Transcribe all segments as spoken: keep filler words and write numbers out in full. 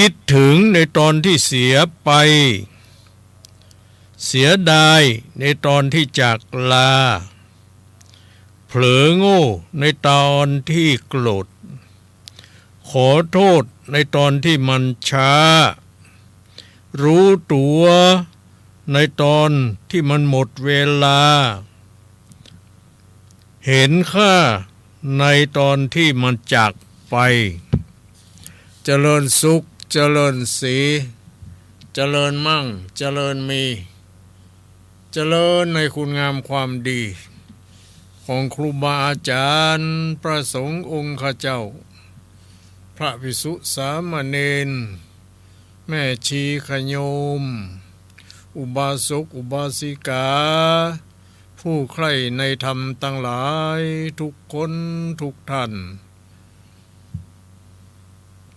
คิดถึงในตอนที่เสียไป เสียดายในตอนที่จากลา เผลอโง่ในตอนที่โกรธ ขอโทษในตอนที่มันช้า รู้ตั๋วในตอนที่มันหมดเวลา เห็นค่าในตอนที่มันจากไป เจริญสุข เจริญศรี เจริญมั่ง เจริญมี เจริญในคุณงามความดี ของครูบาอาจารย์ พระสงฆ์องค์ข้าเจ้า พระภิกษุสามเณร แม่ชีขโยม อุบาสกอุบาสิกา ผู้ใคร่ในธรรมตังหลายทุกคนทุกท่าน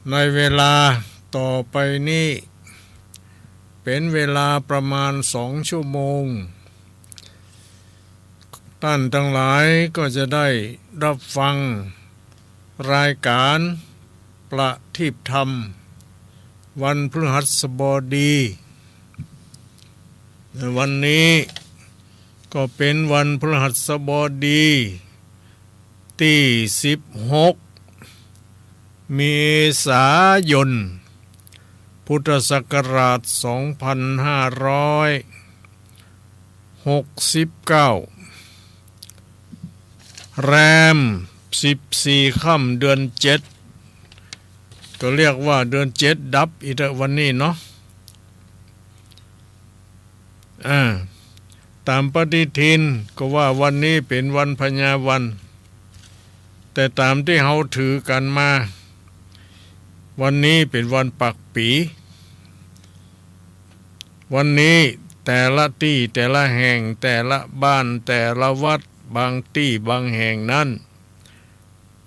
ในเวลาต่อไปนี้ เป๋นเวลาประมาณสองชั่วโมง ต้านตังหลายก็จะได้ฮับฟังรายก๋านประทีปธรรม วันพฤหัสบดี วันนี้ก็เป๋นวันพฤหัสบดี ตี้สิบหก เมษายน พุทธศักราชสองพันห้าร้อยหกสิบเก้า แรมสิบสี่ค่ำเดือนเจ็ด ก็เรียกว่าเดือนเจ็ดดับอีกเต๊อะวันนี้เนาะ อ่า ต๋ามปฏิทินก็ว่าวันนี้เป๋นวันพญาวัน แต่ต๋ามตี้เฮาถือกั๋นมา วันนี้เป๋นวันปักปี๋ วันนี้แต่ละตี้แต่ละแห่งแต่ละบ้านแต่ละวัดบางตี้บางแห่งนั้น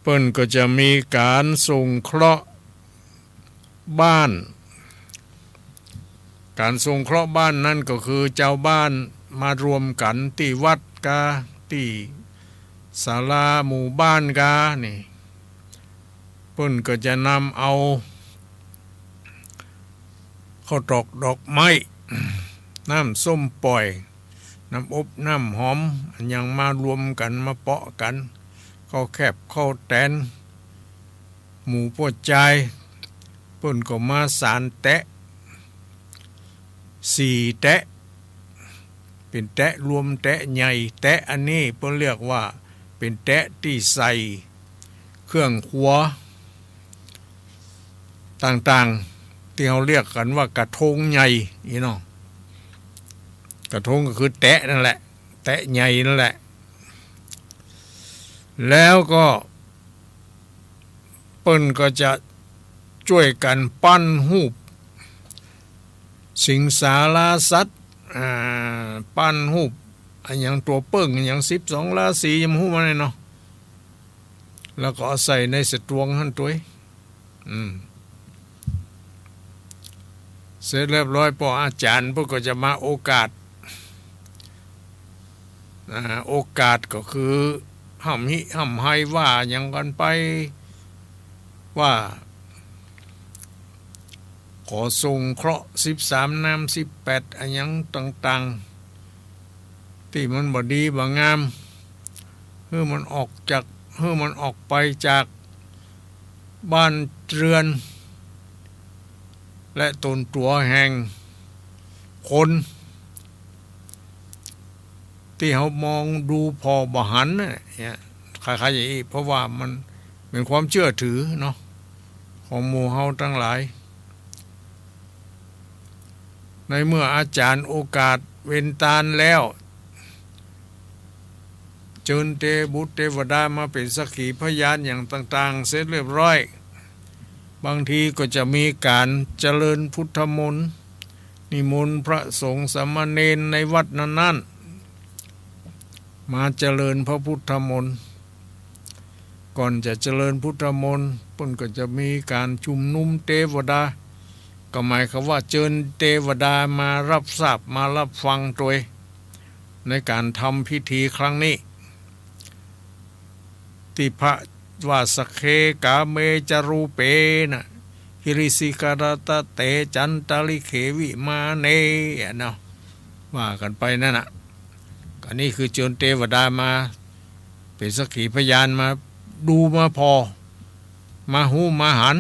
เปิ้นก็จะมีก๋านสงเคราะห์บ้าน ก๋านสงเคราะห์บ้านนั้นก็คือจาวบ้านมารวมกั๋นตี้วัดกา ตี้ศาลาหมู่บ้านกา นี่ เปิ้นก็จะนำเอา ข้าวตอกดอกไม้ น้ำส้มป่อย น้ำอบน้ำหอม อะหยังมารวมกั๋นมาเปาะกั๋น ข้าวแคบข้าวแตน หมู่ป้อจาย เปิ้นก็มาสานแต๊ะ สี่แต๊ะ เป๋นแต๊ะรวมแต๊ะใหญ่ แต๊ะอันนี้เปิ้นเรียกว่าเป๋นแต๊ะตี้ใส่เครื่องครัวต่างๆ ตี้เฮาเรียกกั๋นว่ากระทงใหญ่ อี้เนาะ กระทงก็คือแต๊ะนั่นแหละ แต๊ะใหญ่นั่นแหละ แล้วก็ เปิ้นก็จะจ้วยกั๋นปั้นฮูปสิงสาราสัตว์ อ่า ปั้นฮูปอะหยังตั๋วเปิ้งอะหยังสิบสองราศี ยังบ่ฮู้มันเลยเนาะ แล้วก็เอาใส่ในสะตวงหั้นตวย อืม เสร็จเรียบร้อย ป้ออาจ๋ารย์เปิ้นก็จะมาโอกาส อ่า โอกาสก็คือฮ่ำฮิฮ่ำไฮว่าหยังกั๋นไป ว่าขอสงเคราะห์สิบสามน้ำสิบแปดอะหยังต่างๆ ตี้มันบ่ดีบ่งาม หื้อมันออกจาก หื้อมันออกไปจากบ้านเรือน และต๋นตั๋วแห่งคน ตี้เฮามองดูผ่อบ่หันน่ะ เนี่ย คล้ายๆ อย่างอี้ เพราะว่ามันเป๋นความเจื้อถือเนาะ ของหมู่เฮาตังหลาย ในเมื่ออาจ๋ารย์โอกาสเว็นตานแล้ว เจิญเตบุตรเตวดามาเป๋นสักขีพยานหยังต่างๆ เสร็จเรียบร้อย บางทีก็จะมีก๋านเจริญพุทธมนต์ นิมนต์พระสงฆ์สามเณรในวัดนั้นๆ มาเจริญพระพุทธมนต์ ก่อนจะเจริญพุทธมนต์ เปิ้นก็จะมีก๋านชุมนุมเตวดา ก็หมายความว่าเจิญเตวดามาฮับทราบ มาฮับฟังตวย ในก๋านทำพิธีครั้งนี้ ตี้พระว่า สักเค กาเม จรูเป น่ะ กิริสิขรัตเต จันตาริเข วิมาเน อะเนาะ ว่ากั๋นไปนั่นน่ะ อันนี้คือเจิญเตวดามาเป๋นสักขีพยาน มาดูมาผ่อ มาฮู้มาหัน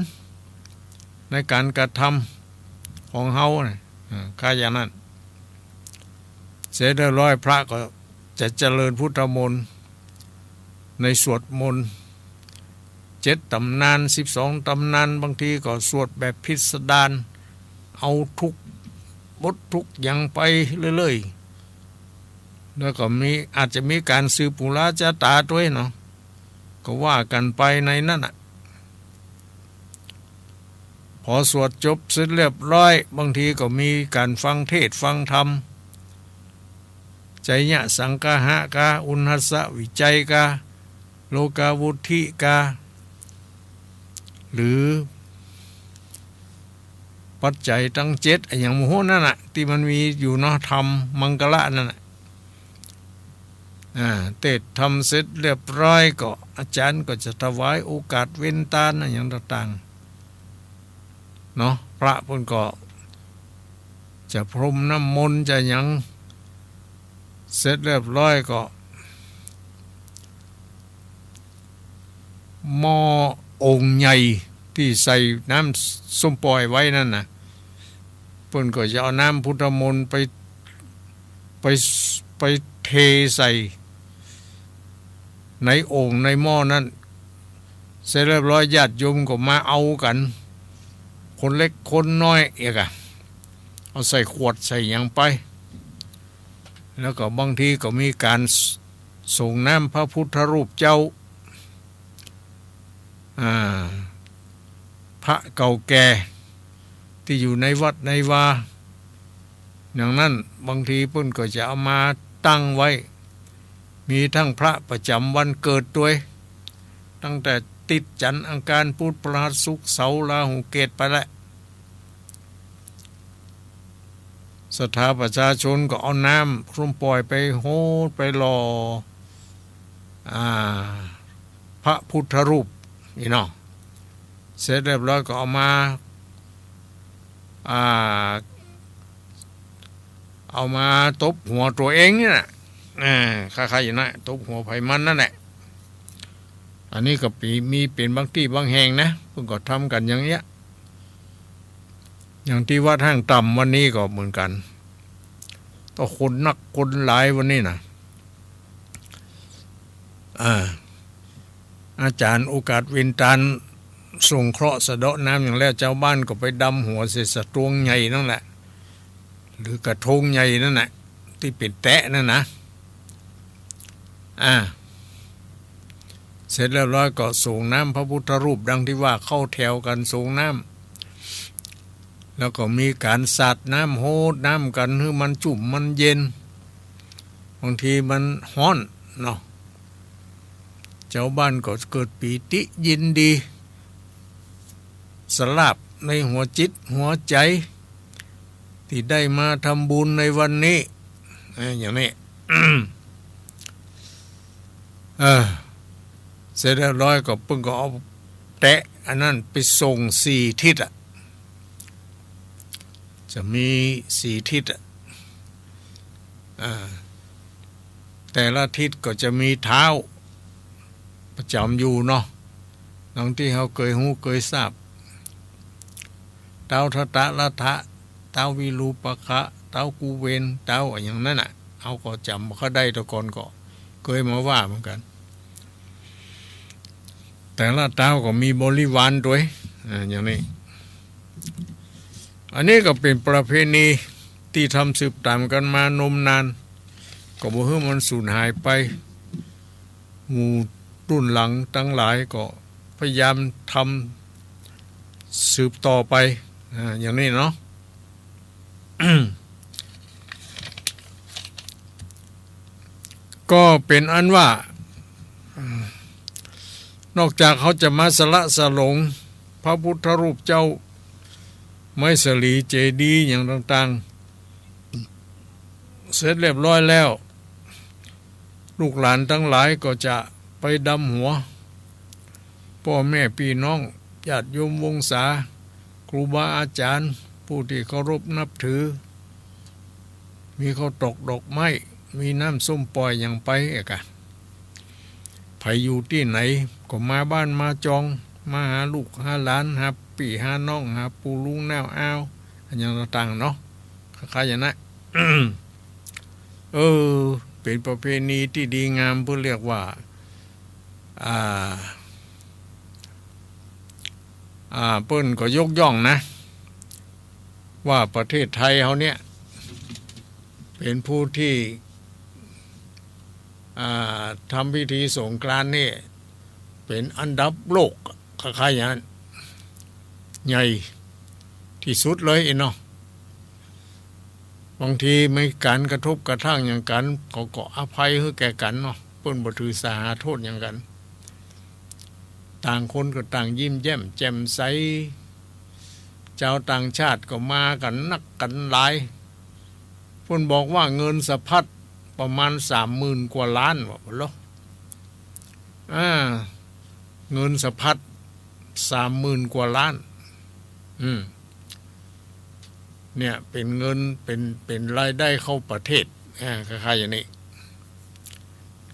ในก๋านกระทำของเฮาน่ะ เออ ก็อย่างนั้น เสร็จเรียบร้อย พระก็จะเจริญพุทธมนต์ ในสวดมนต์เจ็ดต๋ำนาน สิบสองต๋ำนาน บางทีก็สวดแบบพิสดาร เอาทุกบททุกอย่างไปเรื่อยๆ แล้วก็มี อาจจะมีก๋านสืบปุราจาต๋าตวยเนาะ ก็ว่ากั๋นไปในนั้นน่ะ พอสวดจบเสร็จเรียบร้อย บางทีก็มีก๋านฟังเทศน์ฟังธรรม ไชยสังกาหะกา อุณหัสสวิจัยกา โลกาวุตถิกา หรือปัจจัยตังเจ็ด อะหยังบ่ฮู้นั่นน่ะ ตี้มันมีอยู่เนาะ ธรรมมังคละนั่นน่ะ อ่า เทศน์ธรรมเสร็จเรียบร้อยก็ อาจ๋ารย์ก็จะถวายโอกาสเวนตานอะหยังต่างๆ เนาะ พระเปิ้นก็จะพรมน้ำมนต์จะหยังเสร็จเรียบร้อยก็ หม้อโอ่งใหญ่ตี้ใส่น้ำส้มป่อยไว้นั่นน่ะ เปิ้นก็จะเอาน้ำพุทธมนต์ไป ไป ไปเทใส่ในโอ่งในหม้อนั้น เสร็จเรียบร้อย ญาติโยมก็มาเอากั๋น คนเล็กคนน้อยเอกอะ เอาใส่ขวดใส่หยังไป แล้วก็บางทีก็มีก๋านส- สรงน้ำพระพุทธรูปเจ้า อ่า พระเก่าแก่ตี้อยู่ในวัดในวา อย่างนั้น บางทีเปิ้นก็จะเอามาตั้งไว้ มีตึงพระประจ๋ำวันเกิดตวย ตั้งแต่ติดจันทร์อังคารพุธพฤหัสศุกร์เสาร์ราหูเกตุไปแล้ว ศรัทธาประชาชนก็เอาน้ำส้มป่อยไปโฮดไปหล่อ อ่า พระพุทธรูปอี้เนาะ เสร็จเรียบร้อยก็เอามา อ่า เอามาตบหัวตั๋วเองนี่แหละ อ่า คล้ายๆ อย่างนั้น ตบหัวใผมันนั่นแหละ อันนี้ก็ปี- มีเป๋นบางตี้บางแห่งนะ เปิ้นก็ทำกั๋นอย่างเนี้ย อย่างตี้วัดห้างต่ำวันนี้ก็เหมือนกั๋น ก็คนนักคนหลายวันนี้นะ อ่า อาจ๋ารย์โอกาสเวนตานสงเคราะห์สะเดาะน้ำอย่างแล้ว จาวบ้านก็ไปดำหัวใส่สะตวงใหญ่นั่นแหละ หรือกระทงใหญ่นั่นแหละ ตี้เป๋นแต๊ะนั่นนะ อ่า เสร็จเรียบร้อยก็สรงน้ำพระพุทธรูปดังตี้ว่า เข้าแถวกั๋นสรงน้ำ แล้วก็มีก๋านสาดน้ำโฮดน้ำกั๋นหื้อมันจุ่มมันเย็น บางทีมันฮ้อนเนาะ จาวบ้านก็เกิดปีติยินดี สลาบในหัวจิตหัวใจ๋ ตี้ได้มาทำบุญในวันนี้ เอ้ย อย่างนี้ เออ เสร็จเรียบร้อยก็เปิ้นก็เอาแต๊ะอันนั้นไปส่งสี่ทิศอะ จะมีสี่ทิศอะ อ่า แต่ละทิศก็จะมีท้าวประจ๋ำอยู่เนาะ ดังตี้เฮาเกยฮู้เกยซาบ ท้าวธตรัฐะ ท้าววิรูปกะ ท้าวกุเวน ท้าวอะหยังนั้นน่ะ เฮาก็จ๋ำบ่ค่อยได้ แต่ก่อนก็เกยมาว่าเหมือนกั๋น แต่ละท้าวก็มีบริวารตวย อ่า อย่างนี้ อันนี้ก็เป๋นประเพณีตี้ทำสืบต๋ามกั๋นมานมนาน ก็บ่หื้อมันสูญหายไป หมู่รุ่นหลังตังหลายก็พยายามทำสืบต่อไป อ่า อย่างนี้เนาะ ก็เป๋นอันว่า นอกจากเฮาจะมาสละสลงพระพุทธรูปเจ้า ไม้สาลีเจดีย์อย่างต่างๆ เสร็จเรียบร้อยแล้ว ลูกหลานตังหลายก็จะไปดำหัว ป้อแม่ปี้น้องญาติโยมวงศา รูบาอาจ๋ารย์ ผู้ตี้เคารพนับถือ มีข้าวตอกดอกไม้ มีน้ำส้มป่อยหยังไปอะกะ ใผอยู่ตี้ไหนก็มาบ้านมาจอง มาหาลูกหาหลาน หาปี้หาน้อง หาปู่ลุงน้าอา อะหยังต่างๆ เนาะ คล้ายๆ อย่างนั้น เออ เป๋นประเพณีตี้ดีงาม เปิ้นเรียกว่า อ่า อ่า เปิ้นก็ยกย่องนะ ว่าประเทศไทยเฮาเนี่ย เป๋นผู้ตี้ อ่า ทำพิธีสงกรานต์นี่ เป๋นอันดับโลก คล้ายๆ อย่างนั้น ใหญ่ตี้สุดเลยเนาะ บางทีมีก๋านกระทบกระทั่งหยังกั๋น เขาก็อภัยหื้อแก่กั๋นเนาะ เปิ้นบ่ถือสาหาโต้ษหยังกั๋น ต่างคนก็ต่างยิ้มแย้มแจ่มใส จาวต่างชาติก็มากั๋นนักกั๋นหลาย เปิ้นบอกว่าเงินสะพัดประมาณสามหมื่นกว่าล้าน ว่าบ่ลอ อ่า เงินสะพัดสามหมื่นกว่าล้าน อืม เนี่ย เป๋นเงิน เป๋น เป๋นรายได้เข้าประเทศ อ่า คล้ายๆ อย่างนี้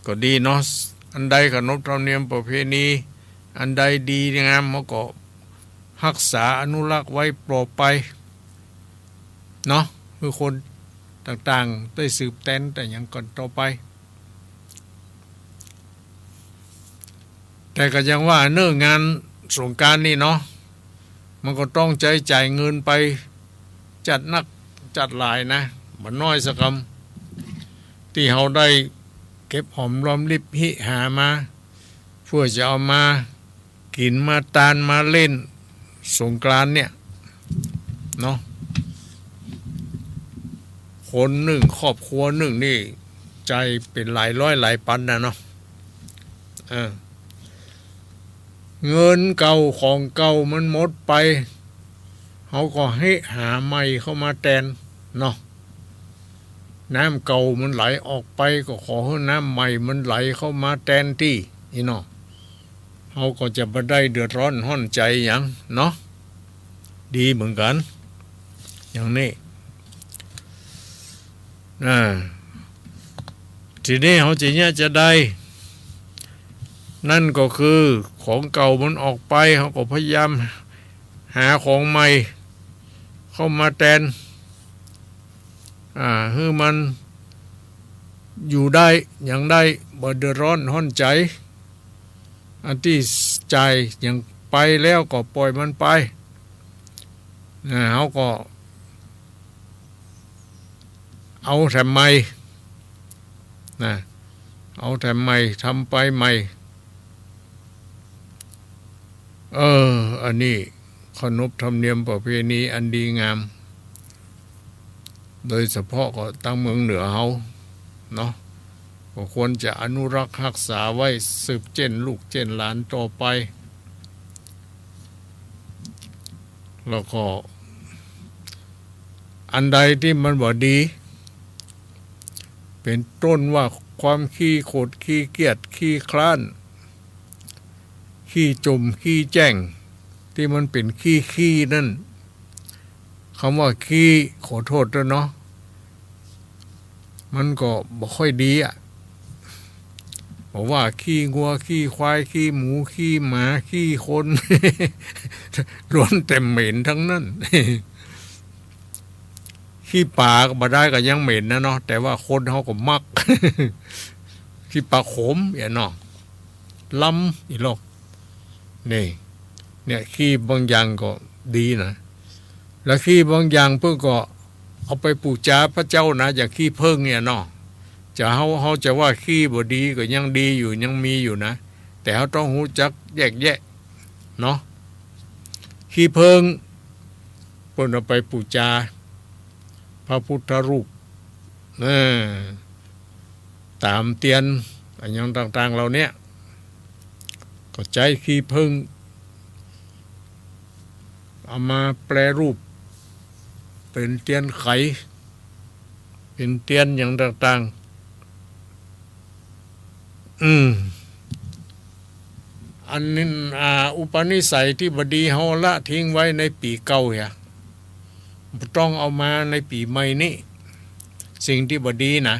ก็ดีเนาะ อันใดขนบธรรมเนียมประเพณี อันใดดีงาม เฮาก็ฮักษาอนุรักษ์ไว้ต่อไป เนาะ หื้อคนต่างๆ ได้สืบแตนแต่หยังกั๋นต่อไป แต่ก็ยังว่าเนาะ งานสงกรานต์นี่เนาะ มันก็ต้องใจ๊จ่ายเงินไปจัดนักจัดหลายนะ บ่น้อยสักกำ ตี้เฮาได้เก็บหอมรอมริบฮิหามา เปื้อจะเอามา กิ๋นมาตานมาเล่นสงกรานต์เนี่ยเนาะ คนนึ่ง ครอบครัวนึ่งนี่ จ่ายเป๋นหลายร้อยหลายปันน่ะเนาะ เออ เงินเก่าของเก่ามันหมดไป เฮาก็ฮิหาใหม่เข้ามาแตนเนาะ น้ำเก่ามันไหลออกไป ก็ขอหื้อน้ำใหม่มันไหลเข้ามาแตนตี้ อี้เนาะ เฮาก็จะบ่ได้เดือดร้อนฮ้อนใจ๋หยังเนาะ ดีเหมือนกั๋น อย่างนี้ อ่า ทีนี้เฮาจะเยียะจาใด นั่นก็คือของเก่ามันออกไป เฮาก็พยายามหาของใหม่เข้ามาแตน อ่า หื้อมันอยู่ได้ หยังได้ บ่เดือดร้อนฮ้อนใจ๋ อันตี้จ่ายหยังไปแล้วก็ป่อยมันไป นะ เฮาก็เอาแถมใหม่ นะ เอาแถมใหม่ ทำไปใหม่ เออ อันนี้ขนบธรรมเนียมประเพณีอันดีงาม โดยเฉพาะก็ตางเมืองเหนือเฮาเนาะ ก็ควรจะอนุรักษ์ฮักษาไว้สืบเจ้นลูกเจ้นหลานต่อไป แล้วก็อันใดตี้มันบ่ดี เป๋นต้นว่าความขี้ขดขี้เกียจขี้คร้าน ขี้จ่มขี้แจ้ง ตี้มันเป๋นขี้ขี้นั่น กำว่าขี้ ขอโต้ษด้วยเนาะ มันก็บ่ค่อยดีอะ บอกว่าขี้งัว ขี้ควาย ขี้หมู ขี้หมา ขี้คน ล้วนแต่เหม็นทั้งนั้น ขี้ป๋าก็บ่ได้ ก็ยังเหม็นนะเนาะ แต่ว่าคนเฮาก็มัก ขี้ป๋าขมเนี่ยเนาะ ล้ำอีหลอก นี่ เนี่ย ขี้บางอย่างก็ดีนะ แล้วขี้บางอย่างเปิ้นก็เอาไปปู๋จาพระเจ้านะ อย่างขี้เผิ้งเนี่ยเนาะ จะเฮา เฮาจะว่าขี้บ่ดีก็ยังดีอยู่ ยังมีอยู่นะ แต่เฮาต้องฮู้จักแยกแยะเนาะ ขี้เผิ้งเปิ้นเอาไปปู๋จาพระพุทธรูป เออ ต๋ามเตียน อะหยังต่างๆ เหล่าเนี้ย ก็ใจ๊ขี้เผิ้ง เอามาแปรรูป เป๋นเตียนไข เป๋นเตียนหยังต่างๆ อืม อันนี้ อ่า อุปนิสัยตี้บ่ดีเฮาละทิ้งไว้ในปี๋เก่าเหีย บ่ต้องเอามาในปี๋ใหม่นี้ สิ่งตี้บ่ดีนะ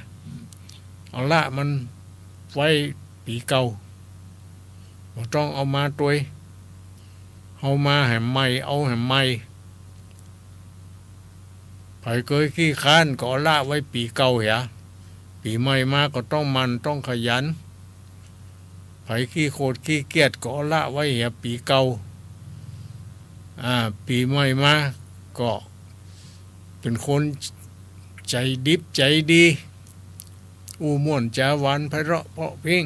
เอาละมันไว้ปี๋เก่า บ่ต้องเอามาตวย เอามาแหมใหม่ เอาแหมใหม่ ใผเกยขี้คร้านก็เอาละไว้ปี๋เก่าเหีย ปี๋ใหม่มาก็ต้องหมั่นต้องขยัน ใผขี้โขดขี้เกียจก็เอาละไว้เหียปี๋เก่า อ่า ปี๋ใหม่มาก็เป๋นคนใจ๋ดิบใจ๋ดี อู้ม่วนจ๋าหวานไพเราะเพราะพริ้ง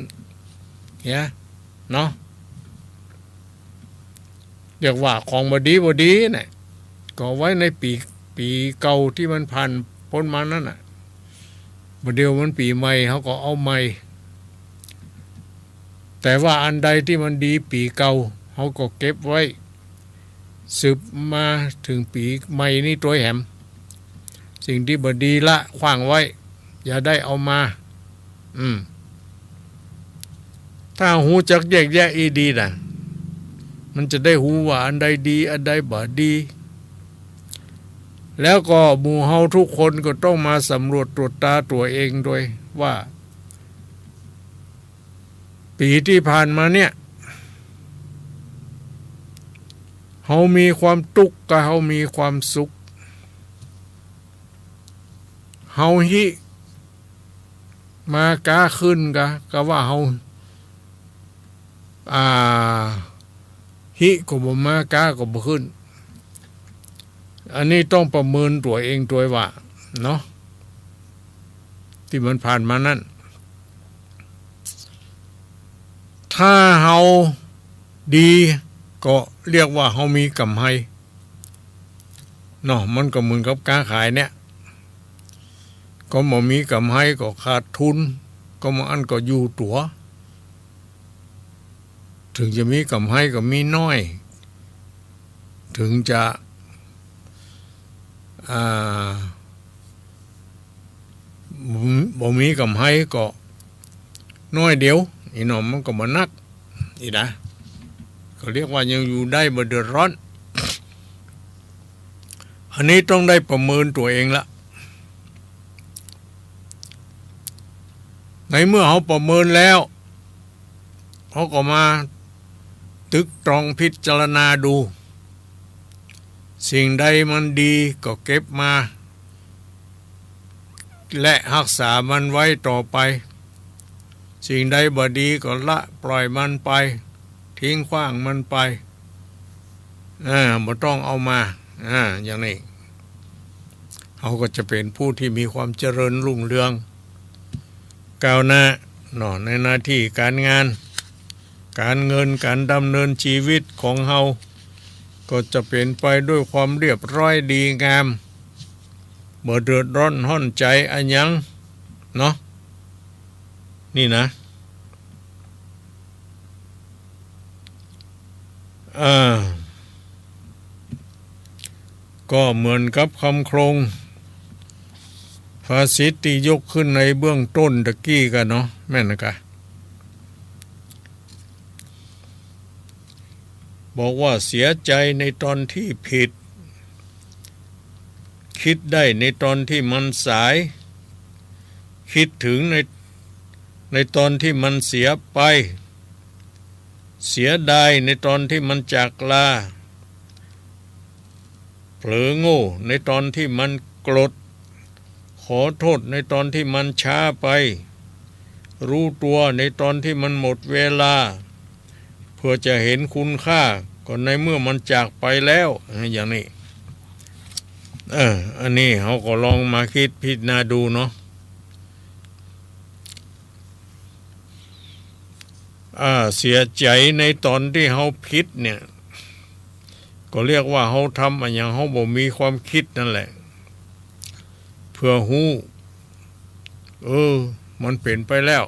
เหียเนาะ เรียกว่าของบ่ดีบ่ดีน่ะ ก็ไว้ในปี๋ ปี๋เก่าตี้มันผ่านป๊นมานั้นน่ะ บ่าเดี่ยวมันปี๋ใหม่เฮาก็เอาใหม่ แต่ว่าอันใดตี้มันดีปี๋เก่า เฮาก็เก็บไว้ สืบมาเถิงปี๋ใหม่นี้ตวยแหม สิ่งตี้บ่ดีละขว้างไว้ อย่าได้เอามา อืม ถ้าฮู้จักแยกแยะอี้ดีน่ะ มันจะได้ฮู้ว่าอันใดดี อันใดบ่ดี แล้วก็หมู่เฮาทุกคนก็ต้องมาสำรวจตรวจตราตั๋วเองตวยว่า ปี๋ตี้ผ่านมาเนี่ย เฮามีความตุ๊กกะเฮามีความสุข เฮาฮิมาก๊าขึ้นกะ กะว่าเฮา อ่า ฮิก็บ่มาก๊าก็บ่ขึ้น อันนี้ต้องประเมินตั๋วเองตวยว่าเนาะ ตี้มันผ่านมานั้น ถ้าเฮาดีก็เรียกว่าเฮามีก๋ำไรเนาะ มันก็เหมือนกับก๊าขายเนี่ย ก็บ่มีก๋ำไรก็ขาดทุน ก็บ่อั้นก็อยู่ตั๋ว เถิงจะมีก๋ำไรก็มีน้อย เถิงจะ อ่า บ่ บ่มีก๋ำไรก็น้อยเดียว อี้เนาะ มันก็บ่นัก อี้นะ ก็เรียกว่ายังอยู่ได้บ่เดือดร้อน อันนี้ต้องได้ประเมินตั๋วเองละ ในเมื่อเฮาประเมินแล้ว เฮาก็มาตึกตรองพิจารณาดู สิ่งใดมันดีก็เก็บมา และฮักษามันไว้ต่อไป สิ่งใดบ่ดีก็ละปล่อยมันไป ทิ้งขว้างมันไป อ่า บ่ต้องเอามา อ่า อย่างนี้ เฮาก็จะเป๋นผู้ที่มีความเจริญรุ่งเรือง ก้าวหน้าเนาะ ในหน้าตี้ก๋านงาน ก๋านเงิน ก๋านดำเนินจีวิตของเฮา ก็จะเป๋นไปด้วยความเรียบร้อยดีงาม บ่เดือดร้อนฮ้อนใจ๋อะหยังเนาะ นี่นะ อ่า ก็เหมือนกับกำโคลงภาษิตตี้ยกขึ้นในเบื้องต้นตะกี้กั๋นเนาะ แม่นนะกะ บอกว่าเสียใจ๋ในตอนตี้ผิด คิดได้ในตอนตี้มันสาย คิดเถิงใน ในตอนตี้มันเสียไป เสียดายในตอนตี้มันจากลา เผลอโง่ในตอนตี้มันโกรธ ขอโต้ษในตอนตี้มันช้าไป ฮู้ตั๋วในตอนตี้มันหมดเวลา เพื่อจะหันคุณค่าก็ในเมื่อมันจากไปแล้ว อย่างนี้ เออ อันนี้เฮาก็ลองมาคิดพิจารณาดูเนาะ อ่า เสียใจ๋ในตอนตี้เฮาผิดเนี่ย ก็เรียกว่าเฮาทำอะหยังเฮาบ่มีความคิดนั่นแหละ เพื่อฮู้ เออ มันเป๋นไปแล้ว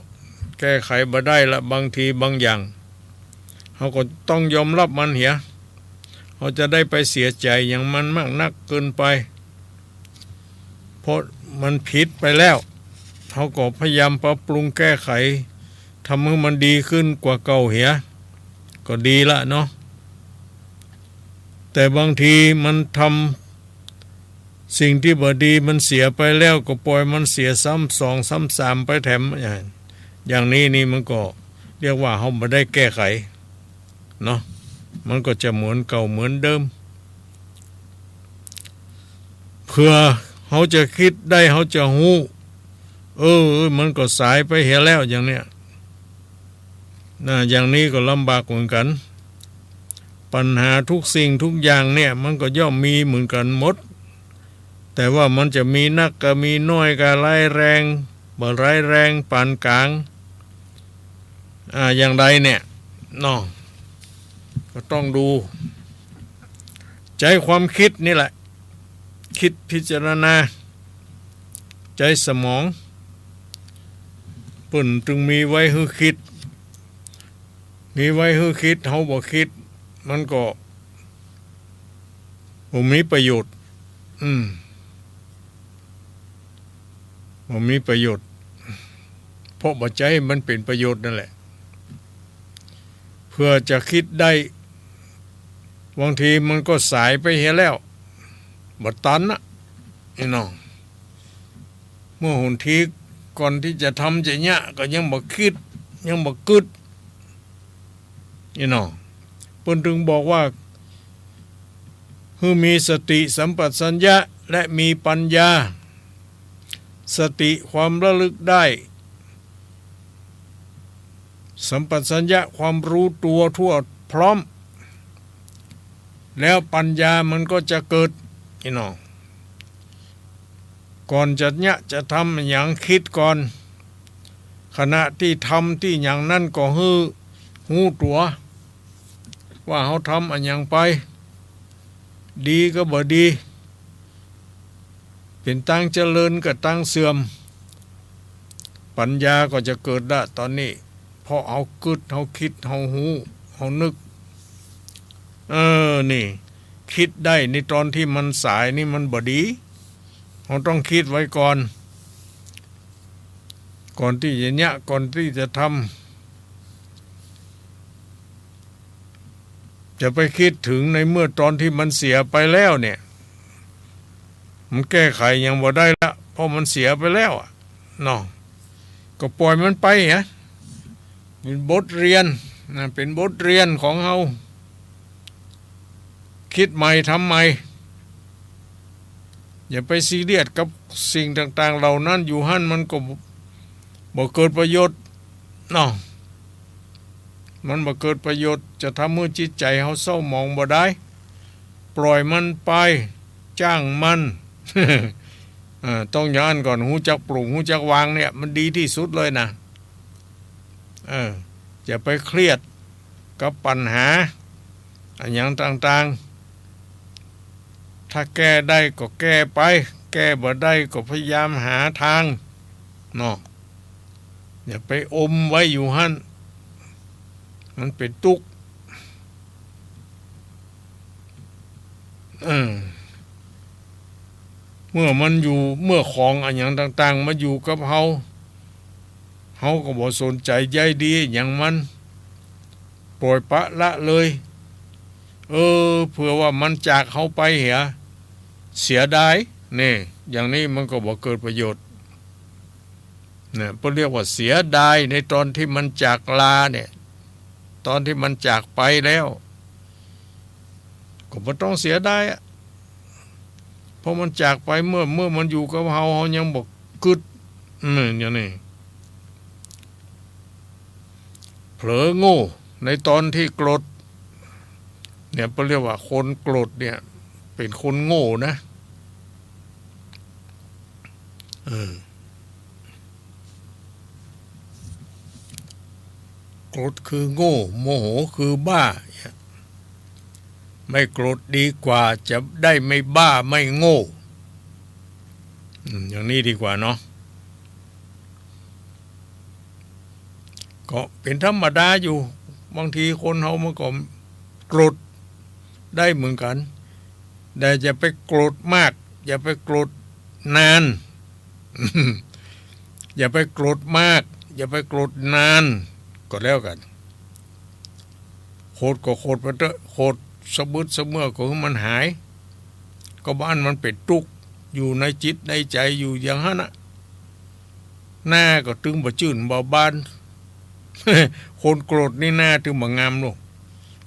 แก้ไขบ่ได้ละ บางทีบางอย่าง เฮาก็ต้องยอมฮับมันเหีย เฮาจะได้ไปเสียใจ๋หยังมันมากนักเกินไป เพราะมันผิดไปแล้ว เฮาก็พยายามปรับปรุงแก้ไข ทำหื้อมันดีขึ้นกว่าเก่าเหีย ก็ดีละเนาะ แต่บางทีมันทำสิ่งตี้บ่ดีมันเสียไปแล้ว ก็ปล่อยมันเสียซ้ำสองซ้ำสามไปแถม อย่างนี้นี่มันก็เรียกว่าเฮาบ่ได้แก้ไขเนาะ มันก็จะเหมือนเก่าเหมือนเดิม เผื่อเฮาจะกึ๊ดได้ เฮาจะฮู้ เออ มันก็สายไปเหียแล้ว อย่างเนี้ย นะ อย่างนี้ก็ลำบากเหมือนกั๋น ปัญหาทุกสิ่งทุกอย่างเนี่ย มันก็ย่อมมีเหมือนกั๋นหมด แต่ว่ามันจะมีนักก็มีน้อย ก็ร้ายแรง บ่ร้ายแรง ปานก๋าง อ่า อย่างใดเนี่ย เนาะ ก็ต้องดู ใจ๊ความกึ๊ดนี่แหละ กึ๊ดพิจารณา ใจ๊สมอง เปิ้นจึงมีไว้หื้อกึ๊ด มีไว้หื้อกึ๊ด เฮาบ่กึ๊ด มันก็บ่มีประโยชน์ อืม บ่มีประโยชน์ เพราะบ่ใจ้มันเป๋นประโยชน์นั่นแหละ เผื่อจะกึ๊ดได้ บางทีมันก็สายไปเหียแล้ว บ่ตันนะ ไอ้น้อง เมื่อหนทีก่อนตี้จะทำจะเยียะ ก็ยังบ่กึ๊ด ยังบ่กึ๊ด ไอ้น้อง เปิ้นจึงบอกว่า หื้อมีสติสัมปชัญญะ และมีปัญญา สติความระลึกได้ สัมปชัญญะความรู้ตัวทั่วพร้อม แล้วปัญญามันก็จะเกิด ไอ้น้อง ก่อนจะเยียะจะทำอะหยังกึ๊ดก่อน ขณะตี้ทำตี้หยังนั้นก็หื้อฮู้ตั๋ว ว่าเฮาทำอะหยังไป ดีก็บ่ดี เป๋นตางเจริญก็ตางเสื่อม ปัญญาก็จะเกิดละต๋อนนี้ เพราะเฮากึ๊ด เฮากึ๊ด เฮาฮู้ เฮานึก เออ นี่ กึ๊ดได้ในต๋อนตี้มันสายนี่มันบ่ดี เฮาต้องกึ๊ดไว้ก่อน ก่อนตี้จะเยียะ ก่อนตี้จะทำ จะไปกึ๊ดเถิงในเมื่อต๋อนตี้มันเสียไปแล้วเนี่ย มันแก้ไขหยังบ่ได้ละ เพราะมันเสียไปแล้วอะ เนาะ ก็ปล่อยมันไปฮะ เป๋นบทเรียนนะ เป๋นบทเรียนของเฮา กึ๊ดใหม่ทำใหม่ อย่าไปซีเรียสกับสิ่งต่างๆ เหล่านั้น อยู่หั้นมันก็บ่เกิดประโยชน์เนาะ มันบ่เกิดประโยชน์ จะทำหื้อจิตใจ๋เฮาเศร้าหมองบ่ได้ ปล่อยมันไป จ้างมัน เออ ต้องอย่างนั้นก่อน ฮู้จักปล่อยวาง ฮู้จักวางเนี่ย มันดีตี้สุดเลยนะ เออ อย่าไปเครียดกับปัญหาอะหยังต่างๆ ถ้าแก้ได้ก็แก้ไป แก้บ่ได้ก็พยายามหาตางเนาะ อย่าไปอมไว้อยู่หั้น มันเป๋นตุ๊กข์ เออ เมื่อมันอยู่ เมื่อของอะหยังต่างๆ มาอยู่กับเฮา เฮาก็บ่สนใจ๋ใยดีหยังมัน ปล่อยปละละเลย เออ เผื่อว่ามันจากเฮาไปเหีย เสียดาย นี่ อย่างนี้มันก็บ่เกิดประโยชน์ เนี่ย เปิ้นเรียกว่าเสียดายในต๋อนตี้มันจากลาเนี่ย ต๋อนตี้มันจากไปแล้ว ก็บ่ต้องเสียดายอะ เพราะมันจากไป เมื่อ เมื่อมันอยู่กับเฮา เฮายังบ่กึ๊ด อืม อย่างนี้ เผลอโง่ในต๋อนตี้โกรธ เนี่ย เปิ้นเรียกว่าคนโกรธเนี่ย เป๋นคนโง่นะ เออ โกรธคือโง่ โมโหคือบ้า ไม่โกรธดีกว่า จะได้ไม่บ้าไม่โง่ อืม อย่างนี้ดีกว่าเนาะ ก็เป๋นธรรมดาอยู่ บางทีคนเฮามันก็โกรธได้เหมือนกั๋น แต่อย่าไปโกรธมาก อย่าไปโกรธนาน อย่าไปโกรธมาก อย่าไปโกรธนาน ก็แล้วกั๋น โขดก็โขดไปเต๊อะ โขดสะบึดสะเมือก็หื้อมันหาย ก็บ่อั้นมันเป๋นตุ๊กข์อยู่ในจิตในใจ๋อยู่อย่างหั้นน่ะ หน้าก็ตึงบ่จื้นบ่บาน คนโกรธนี่หน้าตึงบ่งามลูก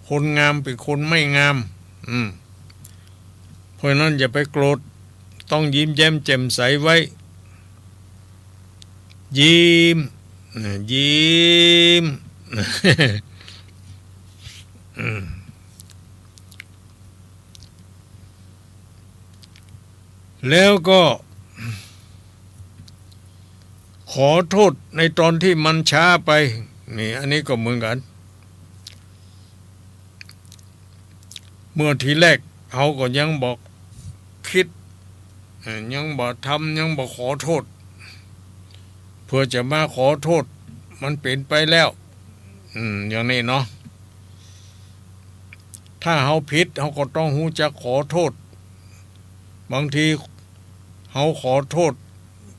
คนงามเป๋นคนไม่งาม อืม เพราะฉะนั้นอย่าไปโกรธ ต้องยิ้มแย้มแจ่มใสไว้ ยิ้ม นะ ยิ้ม อืม แล้วก็ ขอโทษในตอนที่มันช้าไป นี่ อันนี้ก็เหมือนกั๋น เมื่อทีแรกเฮาก็ยังบ่กึ๊ด เอ่อ ยังบ่ทำ ยังบ่ขอโทษ เผื่อจะมาขอโทษ มันเป๋นไปแล้ว อืม อย่างนี้เนาะ ถ้าเฮาผิด เฮาก็ต้องฮู้จักขอโทษ บางทีเฮาขอโทษ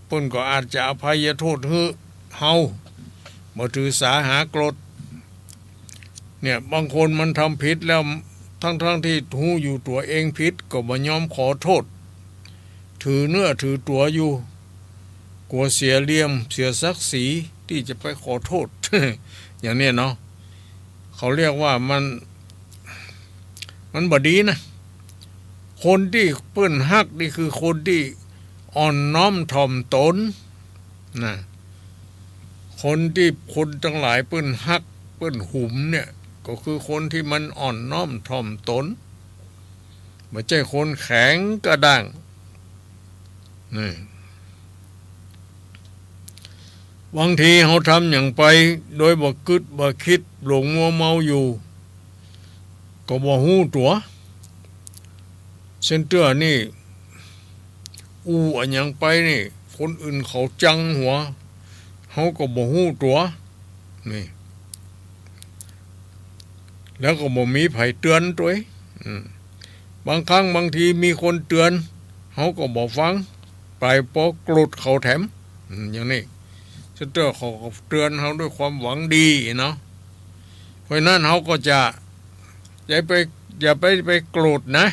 เปิ้นก็อาจจะอภัยโทษหื้อเฮา บ่ถือสาหาโกรธ เนี่ย บางคนมันทำผิดแล้ว ทั้งๆ ตี้ฮู้อยู่ตั๋วเองผิด ก็บ่ยอมขอโทษ ถือเนื้อถือตั๋วอยู่ กั๋วเสียเหลี่ยม เสียศักดิ์ศรี ตี้จะไปขอโทษ อย่างเนี้ยเนาะ เขาเรียกว่ามัน มันบ่ดีนะ คนตี้เปิ้นฮักนี่คือคนตี้อ่อนน้อมถ่อมตนนะ คนตี้คนตังหลายเปิ้นฮัก เปิ้นหุมเนี่ย ก็คือคนตี้มันอ่อนน้อมถ่อมตน บ่ใจ้คนแข็งกระด้าง นี่ บางทีเฮาทำหยังไปโดยบ่กึ๊ดบ่กึ๊ด หลงมัวเมาอยู่ ก็บ่ฮู้ตั๋ว เส้นเตื้อนี่ อู้อะหยังไปนี่ คนอื่นเขาจังหัว เฮาก็บ่ฮู้ตั๋ว นี่ แล้วก็บ่มีใผเตื๋อนตวย อืม บางครั้งบางทีมีคนเตื๋อน เฮาก็บ่ฟัง ไปปอโกรธเขาแถม อืม อย่างนี้ เส้นเตื้อเขาก็เตื๋อนเฮาด้วยความหวังดีเนาะ เพราะฉะนั้นเฮาก็จะ อย่าไป อย่าไป ไปโกรธนะ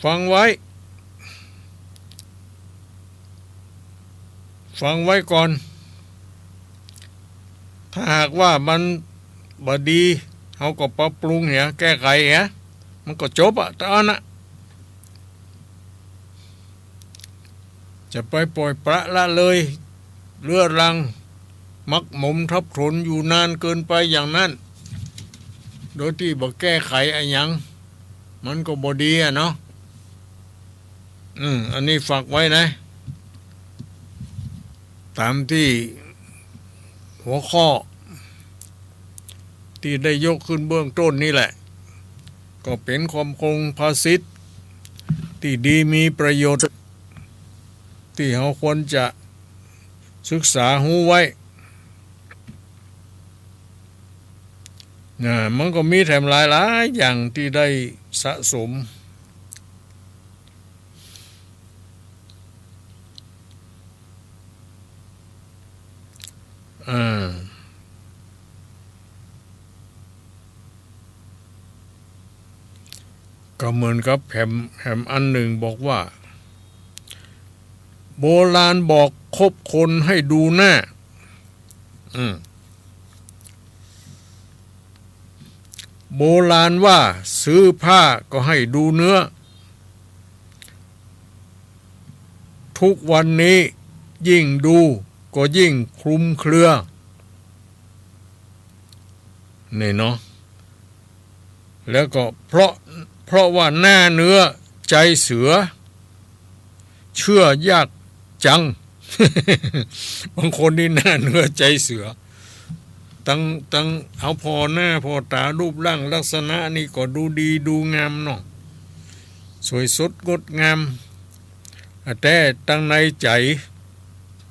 ฟังไว้ ฟังไว้ก่อน ถ้าหากว่ามันบ่ดี เฮาก็ปรับปรุงเหีย แก้ไขเหีย มันก็จบอะ เต้าอั้นน่ะ จะไปป่อยปละละเลย เรื้อรัง หมักหมมทับถมอยู่นานเกินไปอย่างนั้น โดยตี้บ่แก้ไขอะหยัง มันก็บ่ดีอะเนาะ อืม อันนี้ฝากไว้นะ ต๋ามตี้หัวข้อตี้ได้ยกขึ้นเบื้องต้นนี่แหละ ก็เป๋นความคงภาษิตตี้ดีมีประโยชน์ ตี้เฮาควรจะศึกษาฮู้ไว้ นะ มันก็มีแถมหลายๆ อย่างตี้ได้สะสม อ่า ก็เหมือนกับแหม แหมอันหนึ่งบอกว่า โบราณบอกคบคนให้ดูหน้า อืม โบราณว่าซื้อผ้าก็ให้ดูเนื้อ ทุกวันนี้ยิ่งดูก็ยิ่งคลุมเครือ นี่เนาะ แล้วก็เพราะ เพราะว่าหน้าเนื้อใจเสือ เชื่อยากจัง บางคนนี่หน้าเนื้อใจเสือ ตัง ตังเอาผ่อหน้าผ่อต๋า รูปร่างลักษณะนี่ก็ดูดีดูงามเนาะ สวยสดงดงาม อ่ะ แต่ตังในใจ๋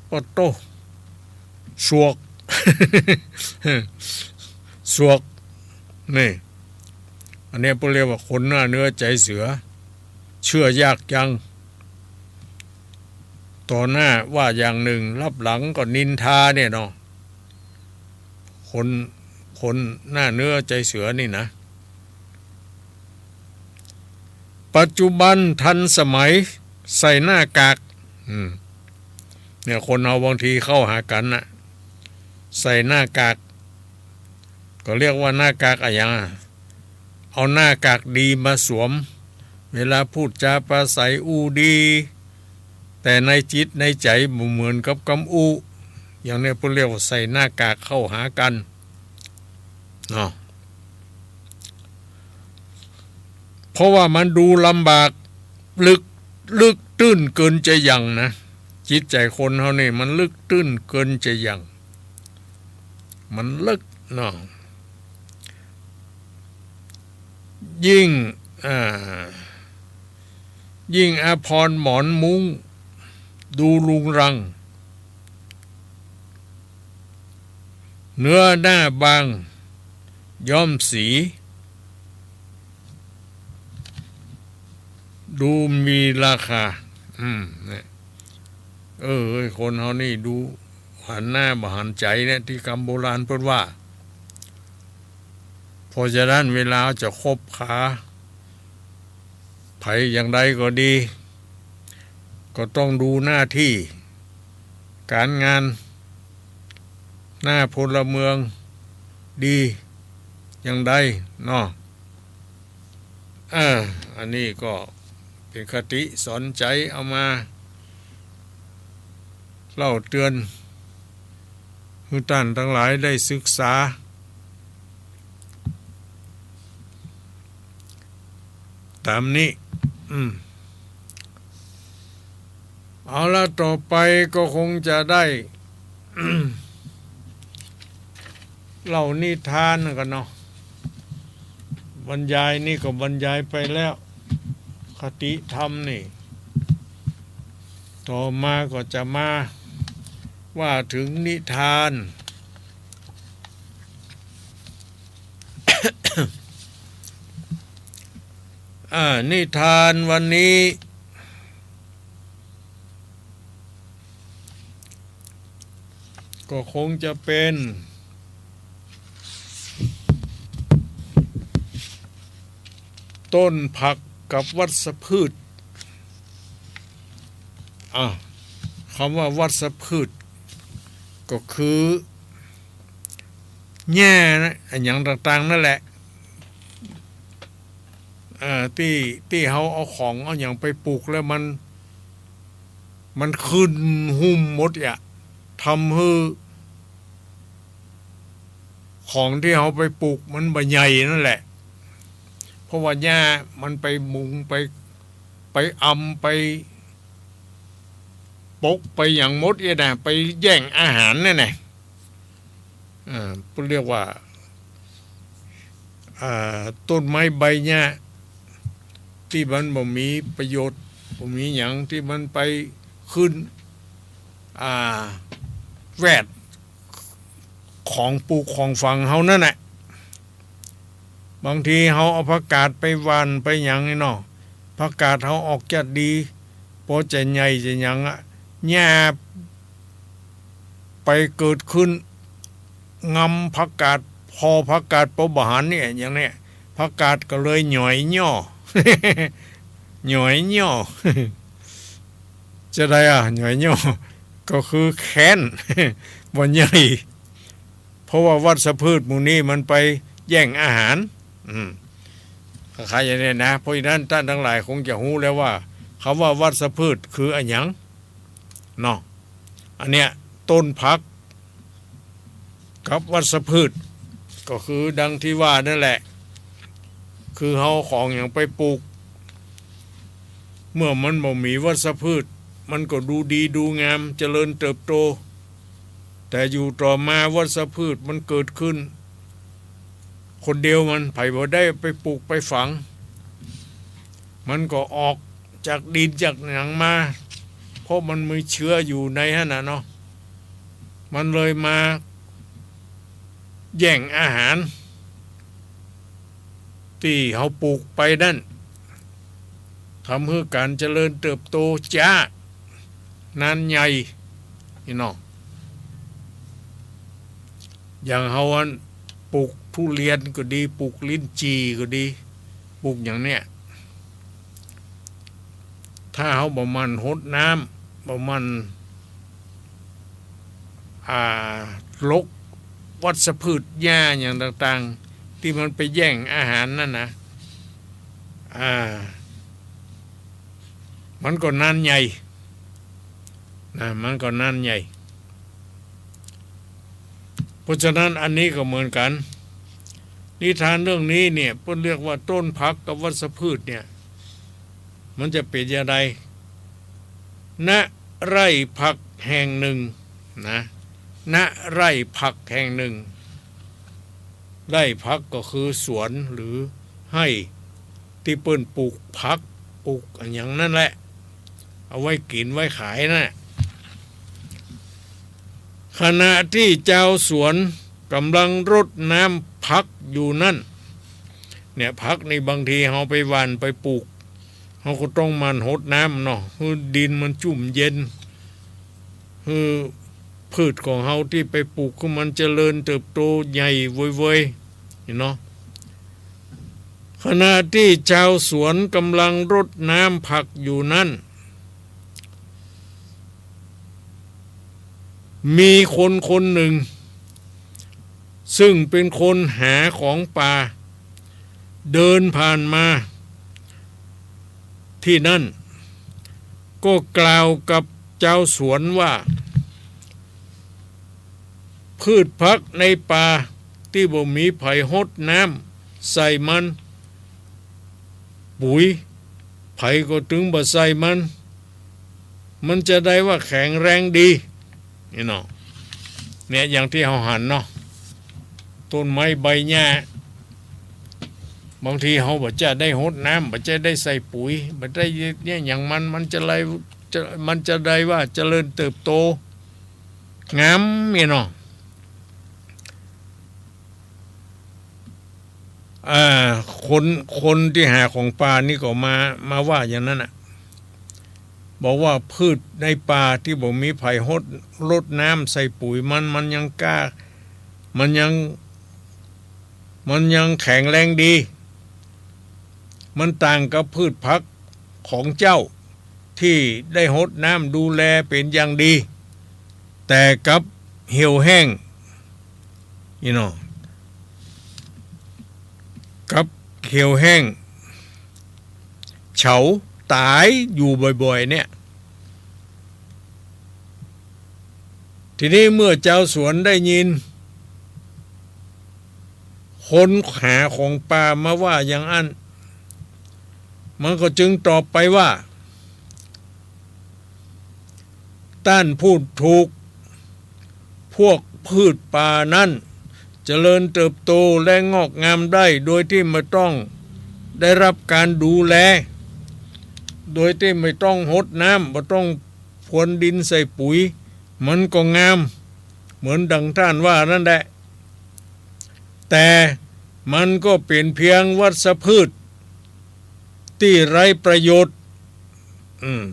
ปะโต้ สวก สวก นี่ อันเนี้ยเปิ้นเรียกว่าคนหน้าเนื้อใจ๋เสือ เชื่อยากจัง ต่อหน้าว่าอย่างหนึ่ง ลับหลังก็นินทาเนี่ยเนาะ คน คนหน้าเนื้อใจเสือนี่นะ ปัจจุบันทันสมัย ใส่หน้ากาก อืม เนี่ย คนเฮาบางทีเข้าหากั๋นน่ะ ใส่หน้ากาก ก็เรียกว่าหน้ากากอะหยังอะ เอาหน้ากากดีมาสวม เวลาพูดจาปราศรัยอู้ดี แต่ในจิตในใจ๋บ่เหมือนกับกำอู้ อย่างเนี้ยเปิ้นเรียกว่าใส่หน้ากากเข้าหากั๋น เนาะ เพราะว่ามันดูลำบาก ลึก ลึกตื้นเกินจะหยั่งนะ จิตใจ๋คนเฮานี่มันลึกตื้นเกินจะหยั่ง มันลึกเนาะ ยิ่ง อ่า ยิ่งอาภรณ์หมอนมุ้ง ดูรุงรัง เนื้อหน้าบาง ย้อมสี ดูมีราคา อืม เนี่ย เออ คนเฮานี่ดูหันหน้าบ่หันใจ๋เนี่ย ตี้กำโบราณเปิ้นว่า เพราะฉะนั้นเวลาจะคบหาใผอย่างใดก็ดี ก็ต้องดูหน้าตี้ก๋านงาน หน้าพลเมืองดีอย่างใดเนาะ เออ อันนี้ก็เป๋นคติสอนใจ๋เอามาเล่าเตือน หื้อต้านตังหลายได้ศึกษา ต๋ามนี้ อืม เอาละ ต่อไปก็คงจะได้ เล่านิทานกั๋นเนาะ บรรยายนี่ก็บรรยายไปแล้ว คติธรรมนี่ ต่อมาก็จะมาว่าเถิงนิทาน อ่า นิทานวันนี้ ก็คงจะเป๋น ต้นผักกับวัชพืช อ่ะ กำว่าวัชพืช ก็คือ หญ้านะ อะหยังต่างๆ นั่นแหละ เอ่อ ตี้ ตี้เฮาเอาของเอาหยังไปปลูกแล้วมัน มันขึ้นหุ้มหมดอะ ทำหื้อ ของตี้เฮาไปปลูกมันบ่ใหญ่นั่นแหละ เพราะว่าหญ้ามันไปมุง ไป ไปอำ ไปปก ไปหยังหมดเนี่ยนะ ไปแย่งอาหารนั่นแหละ อ่า เปิ้นเรียกว่า อ่า ต้นไม้ใบหญ้า ตี้มันบ่มีประโยชน์ บ่มีหยัง ตี้มันไปขึ้น อ่า แวด ของปลูกของฝังเฮานั่นแหละ บางทีเฮาเอาผักกาดไปหว่านไปหยังนี่เนาะ ผักกาดเฮาออกจัดดี ปอจะใหญ่จะหยังอะ หญ้าไปเกิดขึ้น งำผักกาด ผ่อผักกาดปอบ่หันเนี่ย อย่างเนี้ย ผักกาดก็เลยหยอยย่อ หยอยย่อ จะใดอะ หยอยย่อ ก็คือแค้น บ่ใหญ่ เพราะว่าวัชพืชหมู่นี้มันไปแย่งอาหาร อืม คล้ายๆ อย่างนี้นะ เพราะฉะนั้นต้านตังหลายคงจะฮู้แล้วว่า กำว่าวัชพืชคืออะหยัง เนาะ อันเนี้ย ต้นผัก กับวัชพืช ก็คือดังตี้ว่านั่นแหละ คือเฮาของหยังไปปลูก เมื่อมันบ่มีวัชพืช มันก็ดูดีดูงาม เจริญเติบโต แต่อยู่ต่อมาวัชพืชมันเกิดขึ้น คนเดียวมัน ใผบ่ได้ไปปลูกไปฝัง มันก็ออกจากดินจากหยังมา เพราะมันมีเชื้ออยู่ในหั้นน่ะเนาะ มันเลยมาแย่งอาหารตี้เฮาปลูกไปนั่น ทำหื้อก๋านเจริญเติบโตจ๊า นานใหญ่ นี่เนาะ อย่างเฮาอัน ปลูกทุเรียนก็ดี ปลูกลิ้นจี่ก็ดี ปลูกอย่างเนี้ย ถ้าเฮาบ่หมั่นหดน้ำ บ่หมั่น อ่า รกวัชพืชหญ้าอย่างต่างๆ ตี้มันไปแย่งอาหารนั่นนะ อ่า มันก็นานใหญ่ นะ มันก็นานใหญ่ เพราะฉะนั้นอันนี้ก็เหมือนกั๋น นิทานเรื่องนี้เนี่ย เปิ้นเรียกว่าต้นผักกับวัชพืชเนี่ย มันจะเป๋นอย่างใด ณ ไร่ผักแห่งหนึ่ง นะ ณ ไร่ผักแห่งหนึ่ง ไร่ผักก็คือสวนหรือไฮ่ตี้เปิ้นปลูกผัก ปลูกอะหยังนั่นแหละ เอาไว้กิ๋นไว้ขายน่ะ ขณะตี้จาวสวนก่ำลังรดน้ำผักอยู่นั้น เนี่ย ผักนี่บางทีเฮาไปหว่านไปปลูก เฮาก็ต้องหมั่นหดน้ำเนาะ หื้อดินมันชุ่มเย็น หื้อพืชของเฮาตี้ไปปลูกหื้อมันเจริญเติบโตใหญ่เว้ยๆ นี่เนาะ ขณะตี้จาวสวนก่ำลังรดน้ำผักอยู่นั้น มีคนคนหนึ่ง ซึ่งเป๋นคนหาของป่า เดินผ่านมาตี้นั้น ก็กล่าวกับจาวสวนว่า พืชผักในป่าตี้บ่มีใผหดน้ำใส่มัน ปุ๋ย ใผก็ตึงบ่ใส่มัน มันจะใดว่าแข็งแรงดี นี่เนาะ เนี่ย อย่างตี้เฮาหันเนาะ ต้นไม้ใบหญ้า บางทีเฮาบ่จะได้หดน้ำ บ่จะได้ใส่ปุ๋ย บ่ได้เนี่ยหยังมัน มันจะใด จะ มันจะใดว่าเจริญเติบโต งาม นี่เนาะ อ่า คน คนตี้หาของป่านี่ก็มา มาว่าอย่างนั้นน่ะ บอกว่าพืชในป่าตี้บ่มีใผหด รดน้ำใส่ปุ๋ยมัน มันยังกล้า มันยัง มันยังแข็งแรงดี มันต่างกับพืชผักของเจ้า ตี้ได้หดน้ำดูแลเป๋นอย่างดี แต่กลับเหี่ยวแห้ง นี่เนาะ กลับเหี่ยวแห้ง เฉา ต๋ายอยู่บ่อยๆ เนี่ย ทีนี้เมื่อจาวสวนได้ยิน คนหาของป่ามาว่าอย่างอั้น มันก็จึงตอบไปว่า ต้านพูดถูก พวกพืชป่านั้นเจริญเติบโตและงอกงามได้โดยตี้บ่ต้องได้รับก๋านดูแล โดยตี้บ่ต้องหดน้ำ บ่ต้องพรวนดินใส่ปุ๋ย มันก็งาม เหมือนดังต้านว่านั่นแหละ แต่มันก็เป๋นเพียงวัชพืชตี้ไร้ประโยชน์ อืม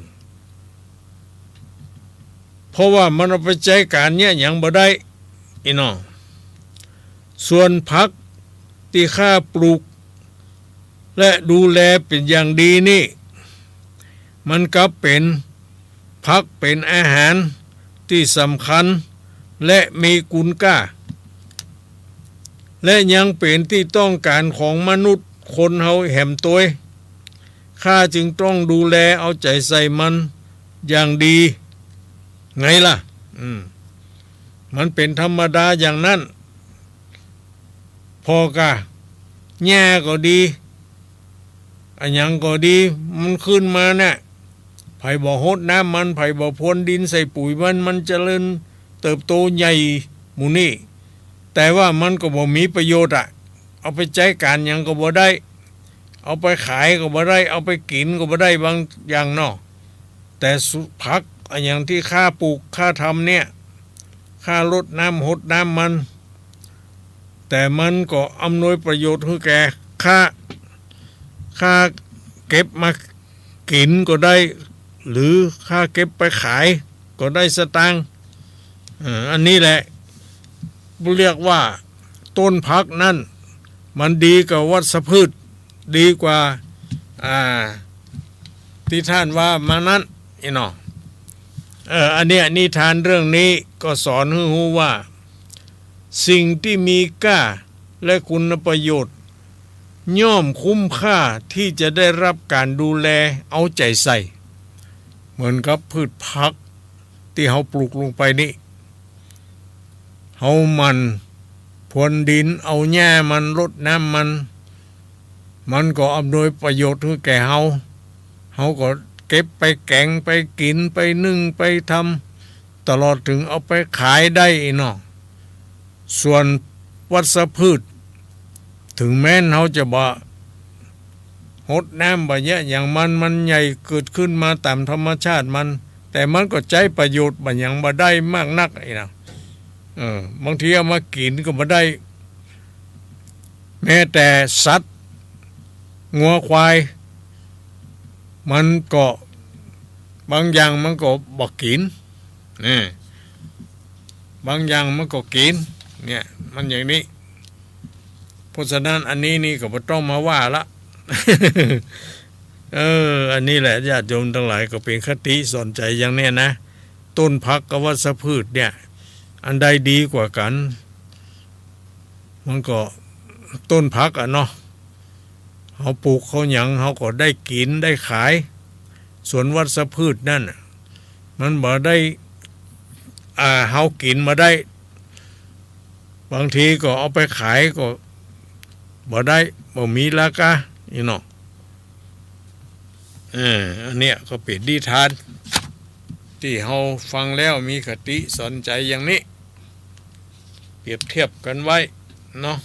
เพราะว่ามันเอาไปใจ๊ก๋านเยียะหยังบ่ได้ นี่เนาะ ส่วนผักตี้ข้าปลูก และดูแลเป๋นอย่างดีนี่ มันกลับเป๋น ผักเป๋นอาหารตี้สำคัญ และมีคุณค่า และยังเป๋นตี้ต้องก๋านของมนุษย์คนเฮาแหมตวย ข้าจึงต้องดูแลเอาใจ๋ใส่มันอย่างดีไงล่ะ อืม มันเป๋นธรรมดาอย่างนั้น ผ่อก่า หญ้าก็ดี อะหยังก็ดี มันขึ้นมาเนี่ย ใผบ่หดน้ำมัน ใผบ่พรวนดินใส่ปุ๋ยมัน มันเจริญเติบโตใหญ่หมู่นี้ แต่ว่ามันก็บ่มีประโยชน์อะ เอาไปใจ๊ก๋านหยังก็บ่ได้ เอาไปขายก็บ่ได้ เอาไปกิ๋นก็บ่ได้บางอย่างเนาะ แต่สุ ผักอะหยังตี้ข้าปลูกข้าทำเนี่ย ข้ารดน้ำหดน้ำมัน แต่มันก็อำนวยประโยชน์หื้อแก่ข้า ข้าเก็บมากิ๋นก็ได้ หรือข้าเก็บไปขายก็ได้สตางค์ เอ่อ อันนี้แหละเรียกว่า ต้นผักนั้นมันดีกว่าวัชพืช ดีกว่า อ่า ตี้ต้านว่ามานั้น อี้เนาะ เออ อันเนี้ยนิทานเรื่องนี้ก็สอนหื้อฮู้ว่า สิ่งตี้มีก้าและคุณประโยชน์ ย่อมคุ้มค่าตี้จะได้ฮับก๋านดูแลเอาใจ๋ใส่ เหมือนกับพืชผักตี้เฮาปลูกลงไปนี้ เฮาหมั่นพรวนดิน เอาหญ้ามัน รดน้ำมัน มันก็อำนวยประโยชน์หื้อแก่เฮา เฮาก็เก็บไปแก๋ง ไปกิ๋น ไปนึ่ง ไปทำ ตลอดเถิงเอาไปขายได้อี้เนาะ ส่วนวัชพืช เถิงแม้นเฮาจะบ่หดน้ำบ่เยียะหยังมัน มันใหญ่เกิดขึ้นมาต๋ามธรรมชาติมัน แต่มันก็ใจ๊ประโยชน์บ่หยังบ่ได้มากนักอี้เนาะ เออ บางทีเอามากิ๋นก็บ่ได้ แม้แต่สัตว์ งัวควาย มันก็ บางอย่างมันก็บ่กิ๋น นี่ บางอย่างมันก็กิ๋น เนี่ย มันอย่างนี้ เพราะฉะนั้นอันนี้นี่ก็บ่ต้องมาว่าละ เออ อันนี้แหละญาติโยมตังหลาย ก็เป๋นคติสอนใจ๋อย่างเนี้ยนะ ต้นผักกับวัชพืชเนี่ย อันใดดีกว่ากั๋น มันก็ต้นผักอะเนาะ เฮาปลูกเฮาหยัง เฮาก็ได้กิ๋นได้ขาย ส่วนวัชพืชนั่นน่ะ มันบ่ได้ อ่า เฮากิ๋นบ่ได้ บางทีก็เอาไปขายก็บ่ได้ บ่มีราคาอี้เนาะ เออ อันเนี้ยก็เป๋นนิทานตี้เฮาฟังแล้วมีคติสอนใจ๋อย่างนี้ เปรียบเทียบกั๋นไว้เนาะ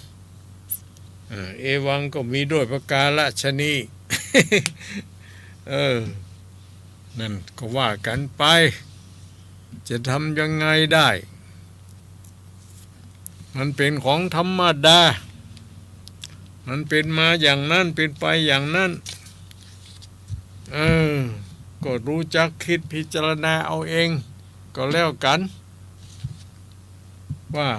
เออ เอวังก็มีด้วยประการฉะนี้ เออ นั่นก็ว่ากั๋นไป จะทำยังไงได้ มันเป๋นของธรรมดา มันเป๋นมาอย่างนั้น เป๋นไปอย่างนั้น เออ ก็ฮู้จักกึ๊ดพิจารณาเอาเองก็แล้วกั๋น ว่า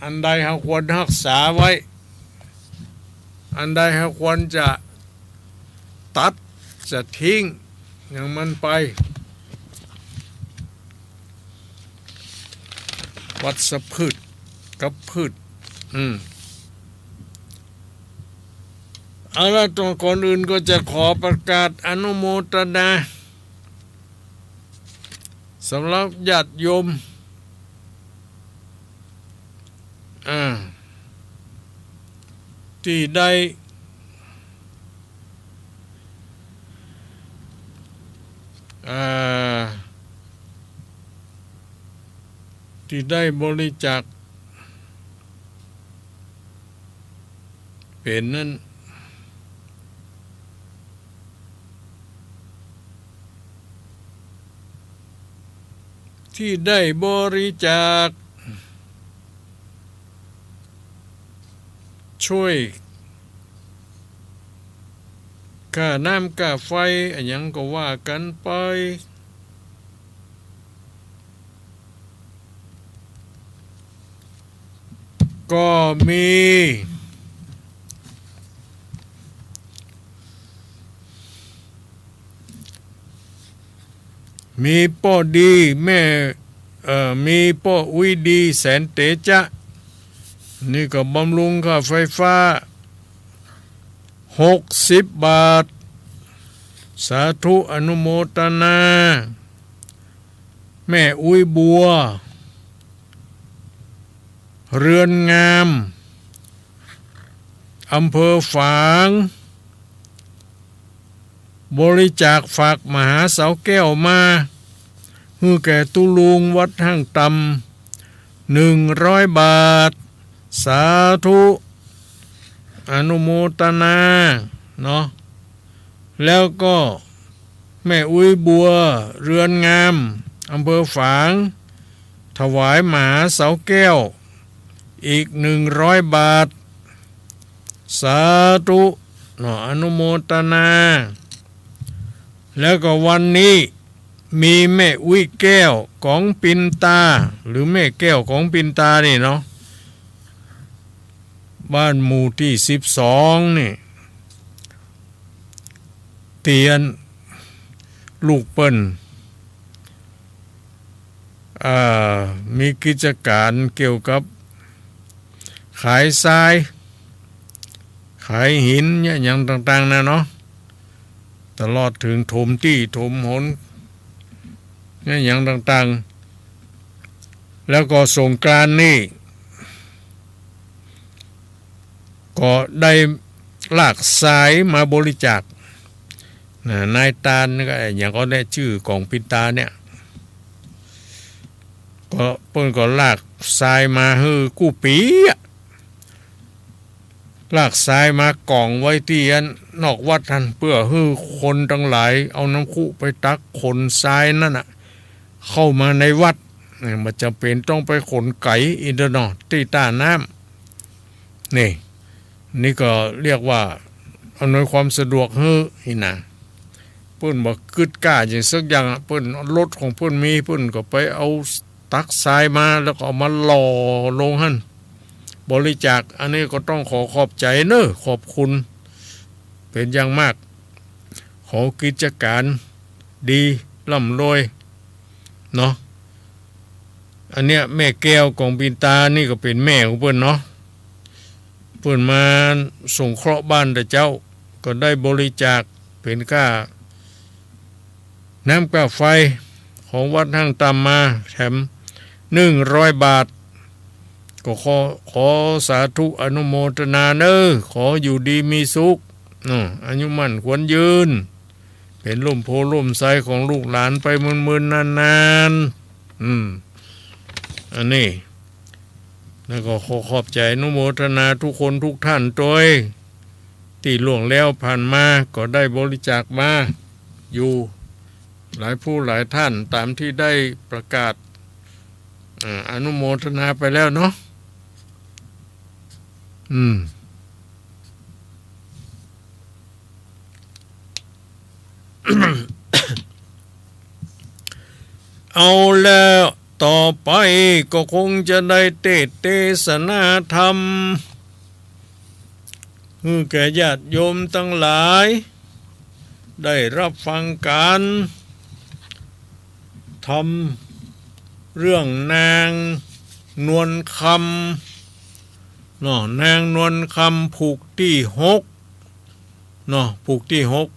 อันใดเฮาควรฮักษาไว้ อันใดเฮาควรจะตัด จะทิ้งหยังมันไป วัชพืชกับพืช อืม เอาละ ก่อนอื่นก็จะขอประกาศอนุโมทนา สำหรับญาติโยม อ่า ตี้ได้ อ่า ตี้ได้บริจาค เป๋นนั้น ตี้ได้บริจาค ช่วย ค่าน้ำค่าไฟ อะหยังก็ว่ากั๋นไป ก็มี มีป้อดีแม่ เอ่อ มีป้ออุ๊ยดีแสนเตจ๊ะ นี่ก็บำรุงค่าไฟฟ้า หกสิบบาท สาธุอนุโมทนา แม่อุ๊ยบัว เรือนงาม อำเภอฝาง บริจาคฝากมหาเสาแก้วมา หื้อแก่ตุ๊ลุงวัดห้างต่ำ หนึ่งร้อยบาท สาธุ อนุโมทนา เนาะ แล้วก็แม่อุ๊ยบัว เรือนงาม อำเภอฝาง ถวายมหาเสาแก้ว อีกหนึ่งร้อยบาท สาธุ เนาะ อนุโมทนา แล้วก็วันนี้มีแม่อุ๊ยแก้ว ก๋องปินตา หรือแม่แก้ว ก๋องปินตา นี่เนาะ บ้านหมู่ตี้สิบสองนี่ ตี้อันลูกเปิ้น อ่า มีกิจก๋านเกี่ยวกับขายทราย ขายหินเนี่ย อะหยังต่างๆ น่ะเนาะ ตลอดเถิงถมตี้ถมหนเนี่ย อะหยังต่างๆ แล้วก็สงกรานต์นี่ ก็ได้ลากทรายมาบริจาคนะ นายตาลนี่ก็ อะหยังก็แน่ จื้อก๋องปินตาเนี่ย ก็เปิ้นก็ลากทรายมาหื้อกู้ปี๋อะ ลากทรายมาก่องไว้ตี้อันนอกวัดหั้น เปื้อหื้อคนตังหลายเอาน้ำครุไปตักขนทรายนั้นน่ะ เข้ามาในวัด เนี่ย บ่จ๋ำเป๋นต้องไปขนไก๋อีกเนาะ ตี้ต้าน้ำ นี่ นี่ก็เรียกว่าอำนวยความสะดวกหื้ออี้นะ เปิ้นบ่กึ๊ดก้าหยังสักอย่างอะ เปิ้นรถของเปิ้นมี เปิ้นก็ไปเอาตักทรายมา แล้วก็เอามาหล่อลงหั้น บริจาค อันนี้ก็ต้องขอขอบใจ๋เน้อ ขอบคุณเป๋นอย่างมาก ขอกิจก๋านดี ร่ำรวยเนาะ อันเนี้ยแม่แก้วก๋องปินตานี่ก็เป๋นแม่ของเปิ้นเนาะ เปิ้นมาสงเคราะห์บ้านตะเจ้า ก็ได้บริจาคเป๋นก้าน้ำก้าไฟของวัดห้างตำมาแถมหนึ่งร้อยบาท ก็ขอ ขอสาธุอนุโมทนาเน้อ ขออยู่ดีมีสุขเนาะ อายุมั่นขวัญยืน เป๋นล่มโพธิ์ล่มไทรของลูกหลานไปเมินๆ นานๆ อืม อันนี้ แล้วก็ขอขอบใจ๋อนุโมทนาทุกคนทุกท่านตวย ตี้ล่วงแล้วผ่านมาก็ได้บริจาคมาอยู่หลายผู้หลายท่าน ต๋ามตี้ได้ประกาศ อ่า อนุโมทนาไปแล้วเนาะ อืม เอาแล้ว ต่อไปก็คงจะได้เตสน์เตสนาธรรม หื้อแก่ญาติโยมตังหลาย ได้ฮับฟังกั๋น ธรรมเรื่องนางนวลคำเนาะ นางนวลคำผูกตี้หกเนาะ ผูกตี้หก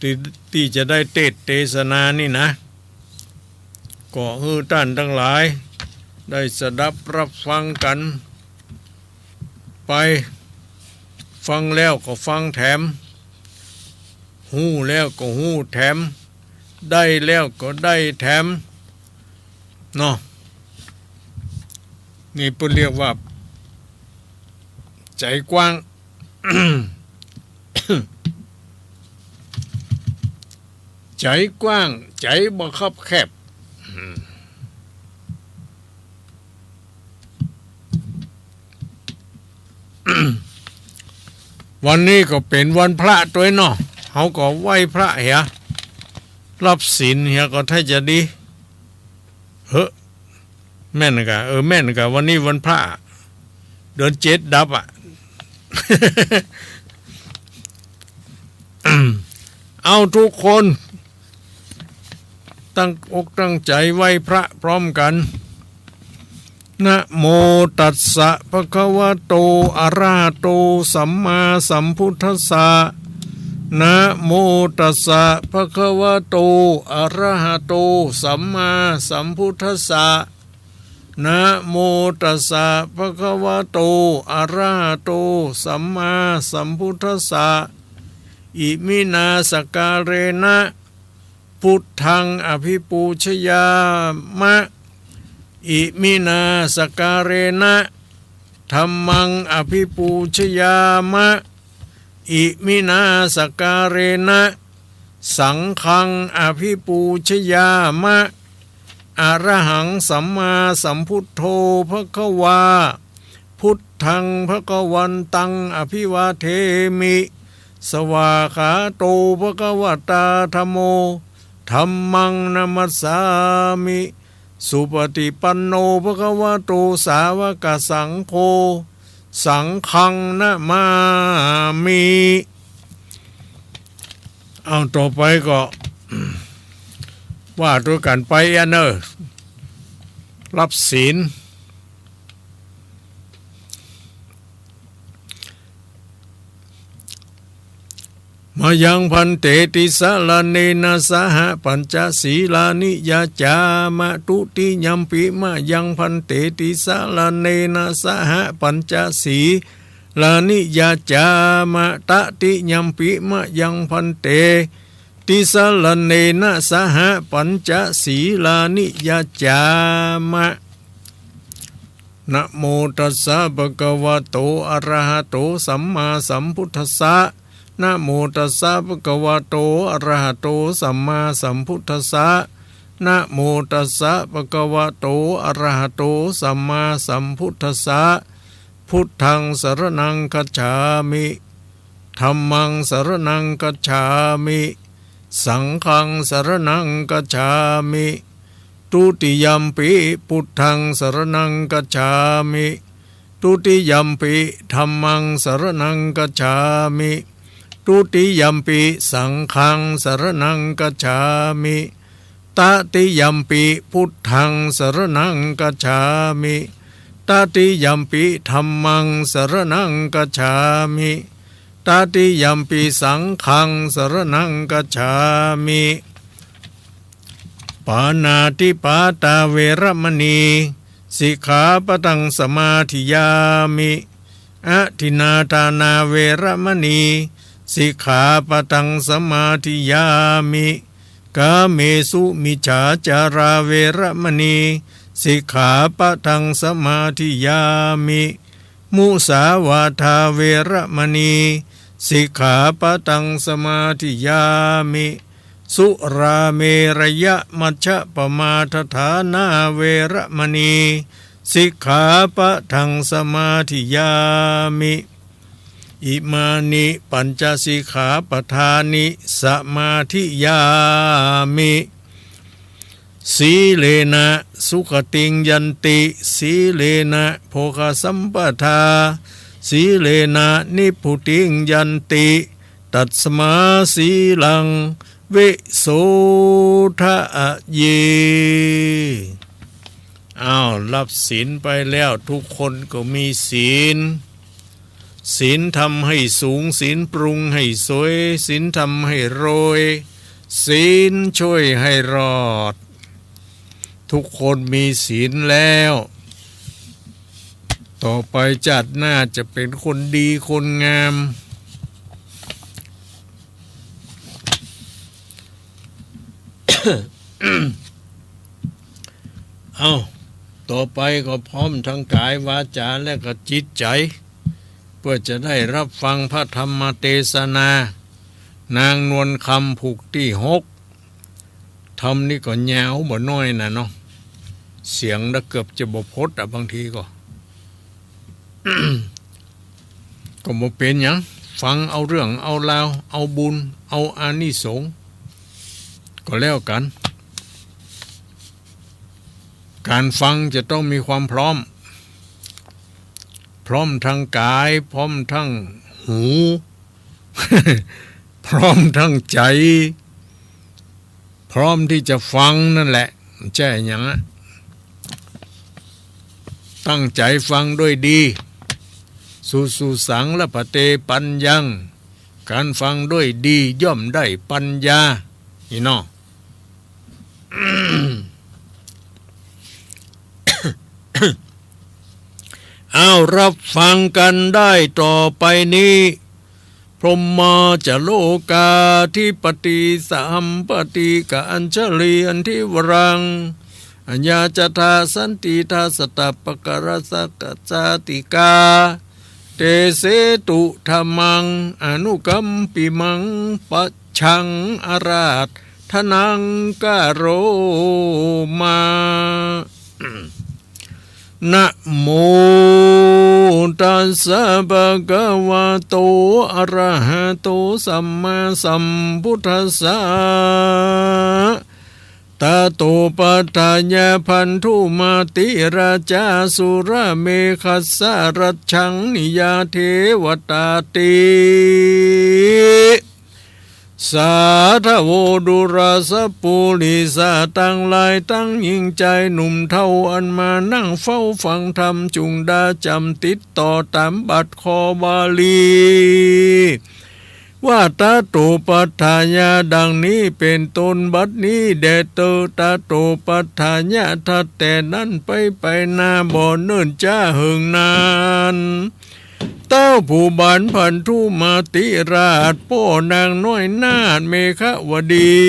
ตี้ ตี้จะได้เตสน์เตสนานี่นะ ก็หื้อต้านตังหลายได้สดับฮับฟังกั๋นไป ฟังแล้วก็ฟังแถม ฮู้แล้วก็ฮู้แถม ได้แล้วก็ได้แถมเนาะ นี่เปิ้นเรียกว่าใจ๋กว้าง ใจ๋กว้าง ใจ๋บ่คับแคบ วันนี้ก็เป๋นวันพระตวยเนาะ เฮาก็ไหว้พระเหีย ฮับศีลเหียก็ถ้าจะดี เฮ้อ แม่นก่ะ เออ แม่นก่ะ วันนี้วันพระ เดือนเจ็ดดับอะ เอาทุกคน ตั้งอกตั้งใจ๋ไหว้พระพร้อมกั๋น นะโมตัสสะ ภะคะวะโต อะระหะโต สัมมาสัมพุทธัสสะ นะโมตัสสะ ภะคะวะโต อะระหะโต สัมมาสัมพุทธัสสะ นะโมตัสสะ ภะคะวะโต อะระหะโต สัมมาสัมพุทธัสสะ อิมินาสักการะนะ พุทธังอภิปูชยามะ อิมินาสักการะนะ ธัมมังอภิปูชยามะ อิมินาสักการะนะ สังฆังอภิปูชยามะ อะระหังสัมมาสัมพุทโธ ภะคะวา พุทธัง ภะคะวันตัง อภิวาเทมิ สวาคาโต ภะคะวะตา ธัมโม ธัมมัง นะมัสสามิ สุปฏิปันโน ภะคะวะโต สาวกสังโฆ สังฆังนะมามิ เอาต่อไปก็ ว่าตวยกั๋นไปอันเน่อ รับศีล มายังภันเตติสะระเณนะสะหะปัญจะสีลานิยาจามะ ทุติยัมปิมายังภันเตติสะระเณนะสะหะปัญจะสีลานิยาจามะ ตติยัมปิมายังภันเตติสะระเณนะสะหะปัญจะสีลานิยาจามะ นะโมตัสสะภะคะวะโต อะระหะโต สัมมาสัมพุทธัสสะ นะโมตัสสะภะคะวะโต อะระหะโต สัมมาสัมพุทธัสสะ นะโมตัสสะภะคะวะโต อะระหะโต สัมมาสัมพุทธัสสะ พุทธังสะระณังคัจฉามิ ธัมมังสะระณังคัจฉามิ สังฆังสะระณังคัจฉามิ ทุติยัมปิพุทธังสะระณังคัจฉามิ ทุติยัมปิธัมมังสะระณังคัจฉามิ ทุติยัมปิสังฆังสะระณังคัจฉามิ ตติยัมปิพุทธังสะระณังคัจฉามิ ตติยัมปิธัมมังสะระณังคัจฉามิ ตติยัมปิสังฆังสะระณังคัจฉามิ ปาณาติปาตาเวระมะนี สิกขาปะทังสะมาธิยามิ อะทินนาทานาเวระมะนี สิกขาปะทังสะมาธิยามิ กาเมสุมิจฉาจาราเวระมะนี สิกขาปะทังสะมาธิยามิ มุสาวาทาเวระมะนี สิกขาปะทังสะมาธิยามิ สุราเมรยะมัชฌะปะมาทฐานาเวระมะนี สิกขาปะทังสะมาธิยามิ อิมานิปัญจะสิกขาปะทานิสะมาธิยามิ สีเลนะสุขติงยันติ สีเลนะโภคสัมปทา สีเลนะนิพพุติงยันติ ตัสมาสีลังวิโสทะเย อ้าว รับศีลไปแล้ว ทุกคนก็มีศีล ศีลทำให้สูง ศีลปรุงให้สวย ศีลทำให้รวย ศีลช่วยให้รอด ทุกคนมีศีลแล้ว ต่อไปจาติหน้าจะเป๋นคนดีคนงาม เอ้า ต่อไปก็พร้อมทางก๋ายวาจ๋าและก็จิตใจ๋ เปื้อจะได้รับฟังพระธรรมเตสนา นางนวลคำผูกตี้หก ธรรมนี่ก็ยาวบ่น้อยน่ะเนาะ เสียงละเกือบจะบ่พดอะ บางทีก็ ก็บ่เป๋นหยัง ฟังเอาเรื่องเอาราว เอาบุญ เอาอานิสงส์ ก็แล้วกั๋น ก๋านฟังจะต้องมีความพร้อม พร้อมทางก๋าย พร้อมทางหู พร้อมทางใจ๋ พร้อมตี้จะฟังนั่นแหละ บ่ใจ้หยังอะ ตั้งใจ๋ฟังด้วยดี สุสุสัง ละพะเต ปัญญัง ก๋านฟังด้วยดีย่อมได้ปัญญา นี่เนาะ อ้าว รับฟังกั๋นได้ต่อไปนี้ พรหมาจะโลกาธิปติ สัมปติกะอัญชลีอันธิวรัง อาญาจทาสันติทาสตปะกะรัสสะกะจาติกา เตเสตุ ธัมมัง อนุกัมปิมัง ปัจฉัง อาราธนัง กะโรมา นะโมตัสสะ ภะคะวะโต อะระหะโต สัมมาสัมพุทธัสสะ ตโต ปัฏฐายะ พันธุมติราชา สุรเมขัสสะ รัชชัง นิยา เทวตาติ สาธโว ดุราสะปุริสะตังหลาย ตังญิงจายหนุ่มเฒ่า อันมานั่งเฝ้าฟังธรรม จุ่งดาจ๋ำติดต่อต๋ามบัดคอบาลี ว่า ตโต ปัฏฐายะ ดังนี้เป๋นต้น บัดนี้แด่เตอ ตโต ปัฏฐายะ ถัดแต่นั้นไป ไปหน้าบ่เนิ่นจ๊าเหิงนาน เต้าผู้บานพันธุมติราช ป้อนางน้อยนาถเมขวดี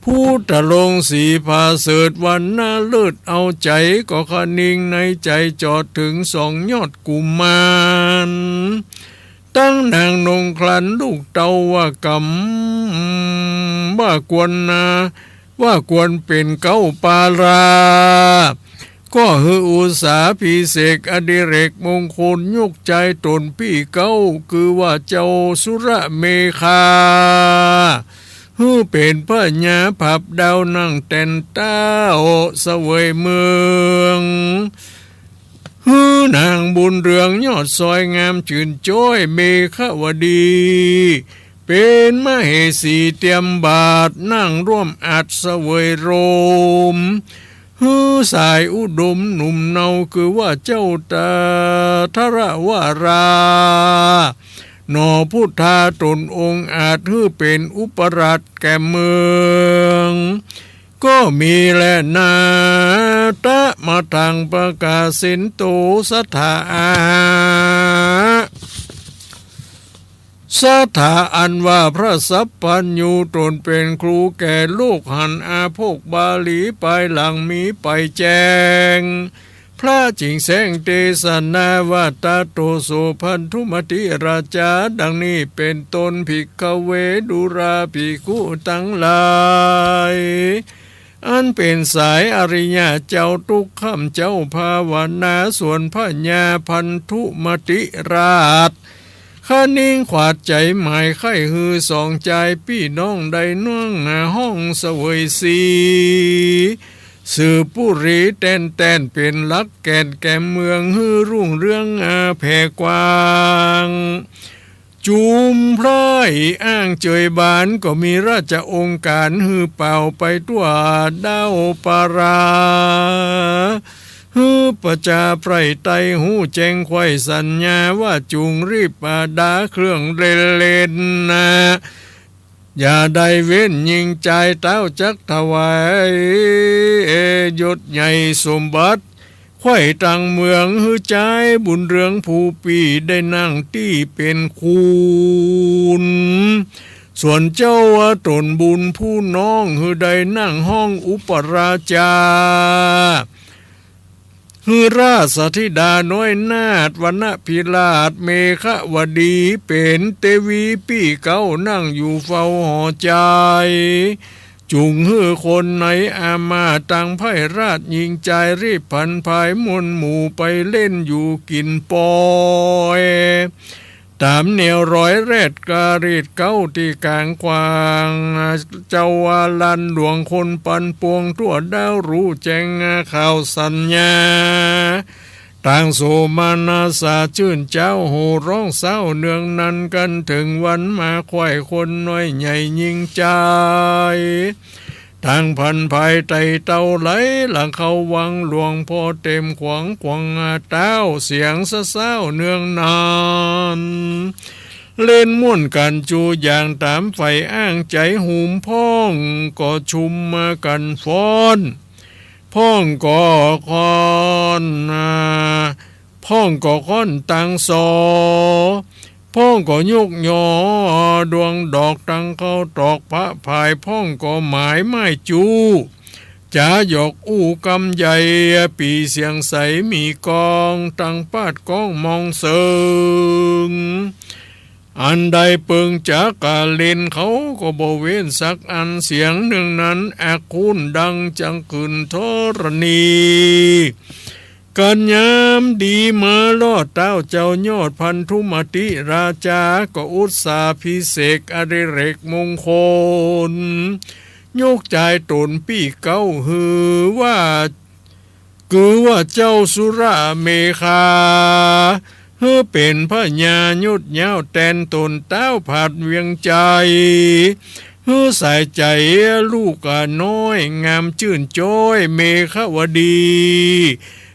ผู้ตรงสีผาเสริฐ วรรณะเลิศเอาใจ๋ ก็คะนิงในใจ๋จอดเถิงสองยอดกุมาร ตังนางนงครรภ์ลูกเต้าว่ากำ ว่ากวนนา ว่ากวนเป๋นเก๊าปารา ก็หื้ออุสสาภิเษกอดิเรกมงคลยกจายต๋นปี้เก๊า คือว่าเจ้าสุรเมขา หื้อเป๋นพญาผับดาวนั่งแตนเต้าเสวยเมือง หื้อนางบุญเรืองยอดซอยงามจื่นจ้อยเมขวดี เป๋นมเหสีเตียมบาทนั่งร่วมอัดเสวยโรม หื้อสายอุดมหนุ่มเนา คือว่าเจ้าตาทรวารา หนอพุทธาต๋นองค์อาจ หื้อเป๋นอุปราชแก่เมือง ก็มีแลนา ตะมะทังปะกาเสนโต สัตถาอาหะ สัตถาอันว่าพระสัพพัญญูต๋นเป๋นครูแก่โลกหันอาภกบาลี ปายหลังมีไปแจ้ง พระจึงแสดงเตสนาว่า ตโต โส พันธุมติราชา ดังนี้เป๋นต้น ภิกขเว ดูราภิกขุตังหลาย อันเป๋นสายอริยะเจ้าตุ๊กขำเจ้าภาวนา ส่วนพญาพันธุมติราช คะนิงขวาดใจ๋หมายใค่หื้อสองจายปี้น้องได้นั่งห้องเสวยสี สืบปุรีแตนแตนเป๋นหลักแก่นแก่นเมืองหื้อรุ่งเรืองอาแผ่กว้าง จุมไพร่อ้างเจยบานก็มีราชองค์ก๋านหื้อเป่าไปทั่วดาวปารา หื้อประจาไพร่ไต้ฮู้แจ้งไขว่สัญญาว่าจุ่งรีบอาดาเครื่องเล่นเล่นนา อย่าได้เว้นญิงจายเต้าจักถวายยศใหญ่สมบัติ ไขว่ตังเมืองหื้อจายบุญเรืองผู้ปี้ได้นั่งตี้เป๋นคุณ ส่วนเจ้าต๋นบุญผู้น้องหื้อได้นั่งห้องอุปราชา หื้อราชธิดาน้อยนาถวรรณพิราชเมขวดีเป๋นเตวีปี้เก๊านั่งอยู่เฝ้าหอจาย จุ่งหื้อคนในอามาตย์ตังไพร่ราชญิงจายรีบผันผายมวลหมู่ไปเล่นอยู่กิ๋นปอย ต๋ามแนวรอยแรดการีดเก๊าตี้ก๋างขวาง เจ้าว่าลานหลวงคนปันปวงทั่วดาวรู้แจ้งข่าวสัญญา ต่างโสมนัสสาจื้นเจ้าโห่ร้องเศร้าเนืองนั้นกั๋นเถิงวันมาไขว่คนน้อยใหญ่ญิงจาย ตังผันผายไต่เต้าไหลหลังเข้าวังหลวงพ่อเต็มขวางขวางเต้าเสียงสะเศร้าเนืองนั้น เล่นม่วนกั๋นจูอย่างต๋ามใฝ่อ้างใจ๋หุม พ่องก็ชุมมากั๋นฟ้อน พ่องก็ค้อน อ่า พ่องก็ค้อนตังซอ พ่องก็ยกยอดวงดอกตังเข้าตอกพระผาย พ่องก็หมายไม้จู้ จ๋าหยอกอู้กำใหญ่ ปี่เสียงใสมีกอง ตังปาดก้องมองเสิง อันใดเปิงจ๋ากาเล่นเขาก็บ่เว้นสักอัน เสียงเนืองนั้นอักคุ้นดังจังกึ่นธรณี กั๋นยามดีมาลอดเต้าเจ้ายอดพันธุมติราชา ก็อุสสาภิเษกอดิเรกมงคล ยกจายต๋นปี้เก๊าหื้อว่า คือว่าเจ้าสุราเมขา หื้อเป๋นพญายศยาวแตนต๋นต๊าวผาดเวียงไจ หื้อสายใจ๋ลูกน้อยงามจื้นจ๊อยเมขวดี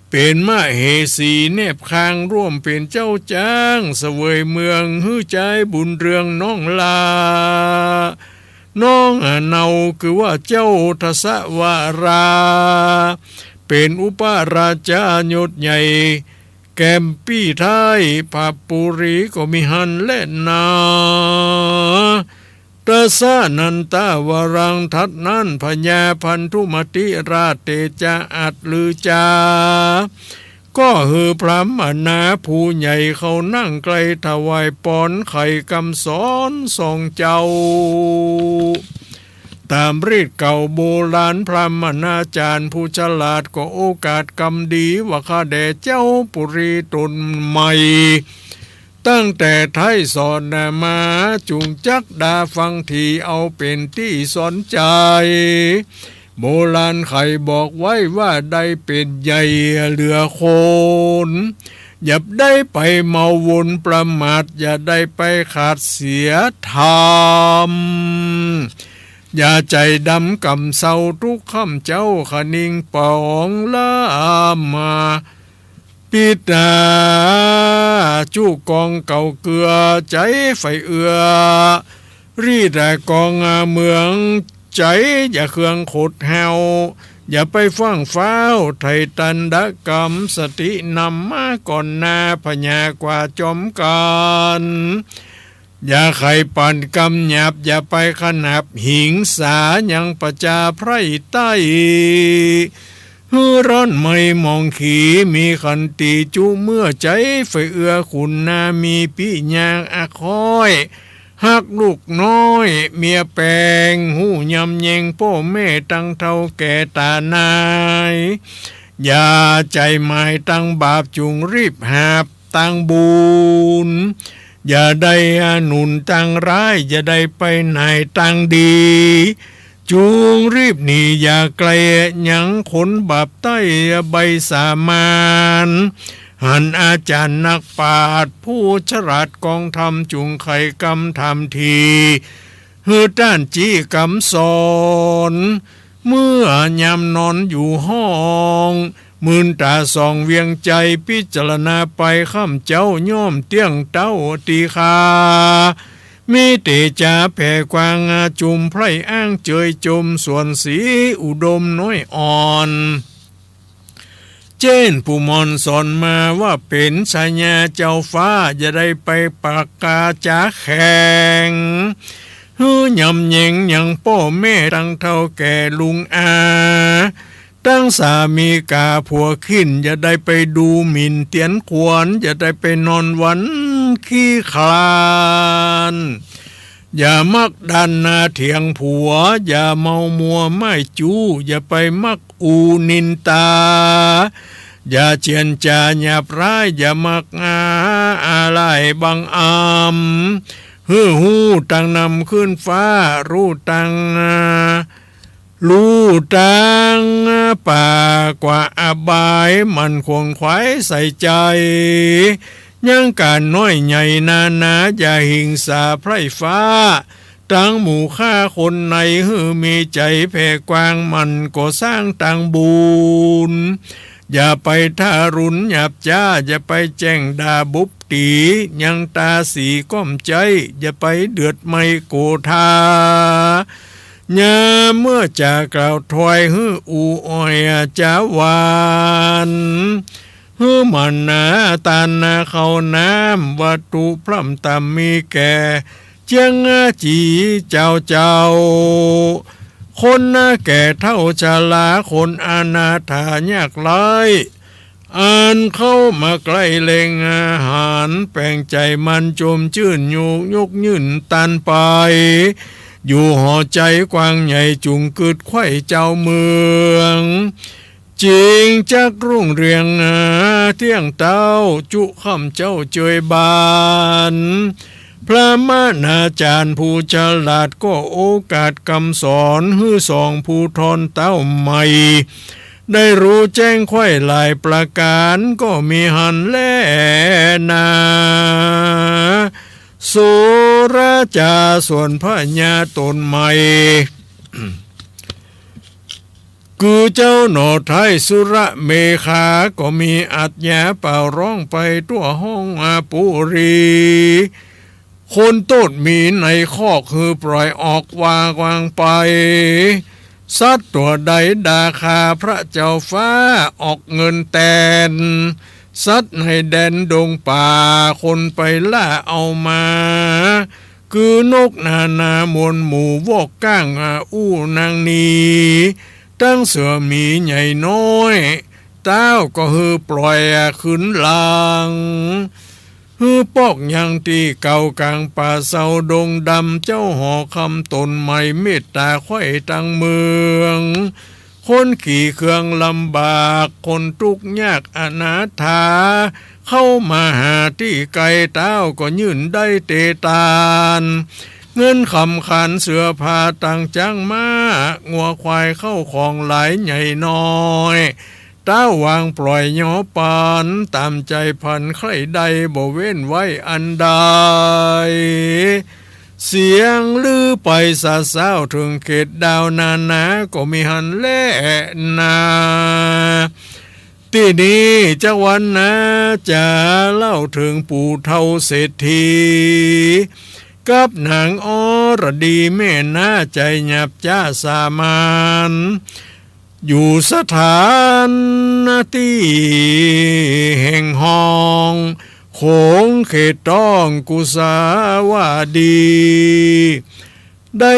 เป๋นมเหสีแนบข้างร่วมเป๋นเจ้าจ๊างเสวยเมืองหื้อจายบุญเรืองน้องหล้า น้องเนาคือว่าเจ้าทศวรา เป๋นอุปราชายศใหญ่ แกมปี้ท้ายผาปุรีก็มีหั้นแลนา ทสนันตวรัง ถัดนั้นพญาพันธุมติราชเตจะอัดลือจา ก็หื้อพราหมณาผู้ใหญ่เขานั่งใก้ถวายปอนไขกำสอนสองเจ้า ต๋ามฤทธิ์เก่าโบราณพราหมณาจ๋ารย์ผู้ฉลาดก็โอกาสกำดีว่าข้าแด่เจ้าปุรีต๋นใหม่ ตั้งแต่ไท้สอนนามาจุ่งจักดาฟังทีเอาเป๋นตี้สนใจ๋ โบราณไขบอกไว้ว่าได้เป๋นใหญ่เหลือคน อย่าได้ไปเมาวนประมาท อย่าได้ไปขาดเสียธรรม อย่าใจ๋ดำก่ำเซาตุ๊กค่ำเจ๊า คะนิงป๋องละมา ปิดตาจุกองเก่าเกือใจ๋ใฝ่เอื้อ รีดกองเมืองใจ๋อย่าเคืองขดเฮา อย่าไปฟั่งฟ้าวไถ่ตันดกรรม สตินำมาก่อนหน้า พญากว่าจอมกั๋น อย่าใค่ปานกำหยาบ อย่าไปขนาบหิงสายังประจาไพร่ใต้ หื้อร้อนไหม้หมองขี มีขันติจุเมื่อใจ๋ใฝ่เอื้อขุนนา มีปิญญาอักฮ้อย ฮักลูกน้อยเมียแปง ฮู้ยำแยงป้อแม่ตังเฒ่าแก่ต๋านาย อย่าใจ๋หมายตังบาป จุ่งรีบหาบตังบุญ อย่าได้หนุนตังร้าย อย่าได้ไปหน่ายตังดี จุ่งรีบหนีอย่าใก้ยังคนบาปใต้ใบสามาน หันอาจ๋ารย์นักปราชญ์ผู้ฉลาดกองธรรม จุ่งไขกำถามที หื้อต้านจี้กำสอน เมื่อยามนอนอยู่ห้อง มืนต๋าส่องเวียงใจ๋ พิจารณาไปค่ำเจ๊าย่อมเตี้ยงเต้าตี้คา มีเตจ๋าแผ่กว้างจุมไพร่อ้างเจยจม สวนสีอุดมน้อยอ่อน เจ้นผู้หม่อนสอนมาว่าเป๋นชายาเจ้าฟ้า อย่าได้ไปปากกาจ๋าแข็ง หื้อยำแยงยังป้อแม่ตังเฒ่าแก่ลุงอา ตังสามีก๋าผัวขิ้น อย่าได้ไปดูหมิ่นเตียนขวัญ อย่าได้ไปนอนวันขี้คลาน อย่ามักดันนาเถียงผัว อย่าเมามัวไม้จู้ อย่าไปมักอู้นินตา อย่าเจียนจ๋าหยาบร้าย อย่ามักอาอาลัยบังอำ หื้อฮู้ตังนำขึ้นฟ้า ฮู้ตัง ฮู้ตังป่ากว่าอบาย หมั่นขวนขวายใส่ใจ๋ ยังก๋านน้อยใหญ่นานา อย่าหิงสาไพร่ฟ้า ตังหมู่ข้าคนใน หื้อมีใจ๋แผ่กว้าง หมั่นก่อสร้างตังบุญ อย่าไปทารุณหยาบจ๊า อย่าไปแจ้งด่าบุบตี๋ ยังต๋าสีก้อมใจ๊ อย่าไปเดือดไหม้โกธา ยามเมื่อจ๋ากล่าวถวาย หื้ออู้อ้อยจ๋าหวาน หื้อหมั่นนาตานนาข้าวน้ำ วัตถุพร่ำต่ำมีแก่ เจียงจี๋เจ้าเจ้า คนนาแก่เฒ่าชรา คนอนาถายากไร้ อันเข้ามาใก้แหล่งอาหาร แป๋งใจ๋มันจมจื้น ยุกยกยื่นตานไป อยู่หอใจ๋กว้างใหญ่ จุ่งกึ๊ดไขว้เจ้าเมือง จิ่งจักรุ่งเรือง เตี้ยงเต้าจุค่ำเจ๊าเจยบาน พระมณาจ๋ารย์ผู้ฉลาดก็โอวาทกำสอนหื้อสองผู้ทอนเต๊าใหม่ ได้ฮู้แจ้งไขว้หลายประก๋านก็มีหั้นแลนา สุราจ๋าส่วนพญาต๋นใหม่ คือเจ้าหน่อไท้สุรเมขลา ก็มีอัธยาปรารภไปทั่วห้องอาปุรี คนโต้ษมีในคอกหื้อปล่อยออกว่ากว้างไป สัตว์ตั๋วใดด่าข้าพระเจ้าฟ้าออกเงินแตน สัตว์ในแดนดงป่าคนไปล่าเอามา คือนกนานาหมวลหมู่วอกก้างอาอู้นางนี้ ตึงเสือหมีใหญ่น้อย เต้าก็หื้อปล่อยอาขึ้นหลัง หื้อปอกยังตี้เก่ากลางป่าเซาดงดำ เจ้าหอคำต๋นใหม่เมตต๋าไขว้ตังเมือง คนขี่เครื่องลำบาก คนตุ๊กข์ยากอนาถา เข้ามาหาตี้ไกล เต้าก็ยื่นได้เตตาน เงินคำขันเสื้อผ้าต่างจ๊างม้า งัวควายเข้าของหลายใหญ่น้อย เต้าวางปล่อยยอปัน ต๋ามใจ๋ผันใค่ได้บ่เว้นไว้อันใด เสียงลือไปสะเซ้าเถิงเขตดาวนานาก็มีหั้นแลนา ตี้นี้จักวรรณาจะเล่าเถิงปู่เฒ่าเศรษฐี กับนางอรดีแม่นาใจ๋หยาบจ๊าสามัญ อยู่สถานตี้แห่งห้องโขงเขตต้องกุสาวดี ได้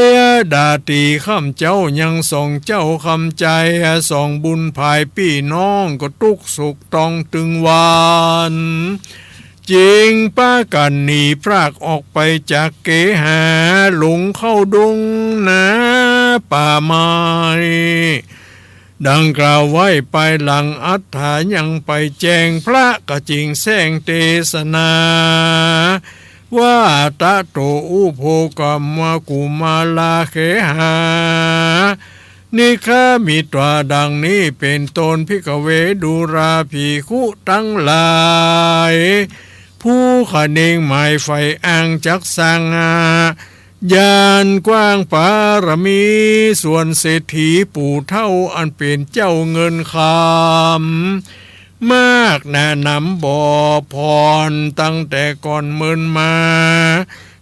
ดาตี๋ค่ำเจ๊ายังสองเจ้าค่ำใจ๋ สองบุญผายปี้น้องก็ตุ๊กข์สุขต้องตึงวัน จึงปากั๋นหนีพรากออกไปจากเกหา หลงเข้าดงนาป่าไม้ ดังกล่าวไว้ปายหลังอัฏฐายังไปแจ้ง พระก็จึงแสดงเตสนา ว่าตะโตอุโภคมะกุมาราเขหา นิคามิตวา ดังนี้เป๋นต้น ภิกขเว ดูราภิกขุตังหลาย ผู้ขะเนงหมายใฝ่อ้างจักสร้างอา ญาณกว้างปารมี ส่วนเศรษฐีปู่เฒ่าอันเป๋นเจ้าเงินคำ มากหนาหนำบ่ผ่อน ตั้งแต่ก่อนเมินมา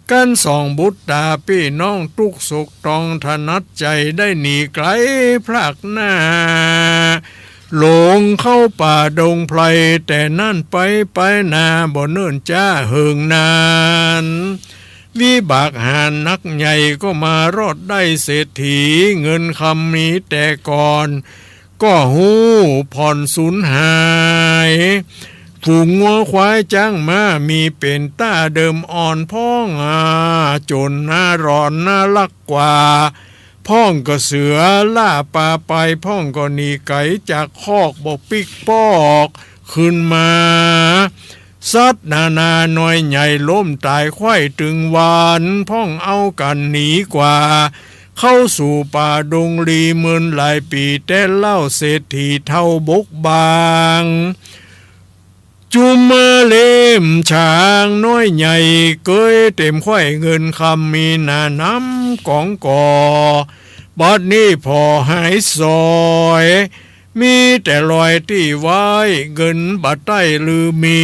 กั๋นสองบุตราปี้น้องตุ๊กข์สุขต้องถนัดใจ๋ ได้หนีไก๋พรากหน้า หลงเข้าป่าดงไพร แต่นั้นไปไปนาบ่เนิ่นจ๊าเหิงนาน วิบากหานักใหญ่ก็มารอดได้เศรษฐี เงินคำมีแต่ก่อน ก็ฮู้ผ่อนสูญหาย ฝูงงัวควายจ๊างม้ามีเป๋นต้าเดิมอ่อนพ่องอา โจ๋รหน้าร้อนหน้าลักกว่า พ่องก็เสือล่าปลาไป พ่องก็หนีไก๋จากคอกบ่ปิ๊กปอกคืนมา สัตว์นานาน้อยใหญ่ล้มต๋ายไขว้ตึงวัน พ่องเอากั๋นหนีกว่า เข้าสู่ป่าดงลีเมินหลายปี๋ แต่เล่าเศรษฐีเฒ่าบกบาง จุมมาเล่มฉางน้อยใหญ่ เกยเต๋มไขว้เงินคำมีหนาหนำก๋องก่อ บัดนี้ผ่อหายสอย มีแต่ลอยตี้ไว้ เงินบ่ใต้ลือมี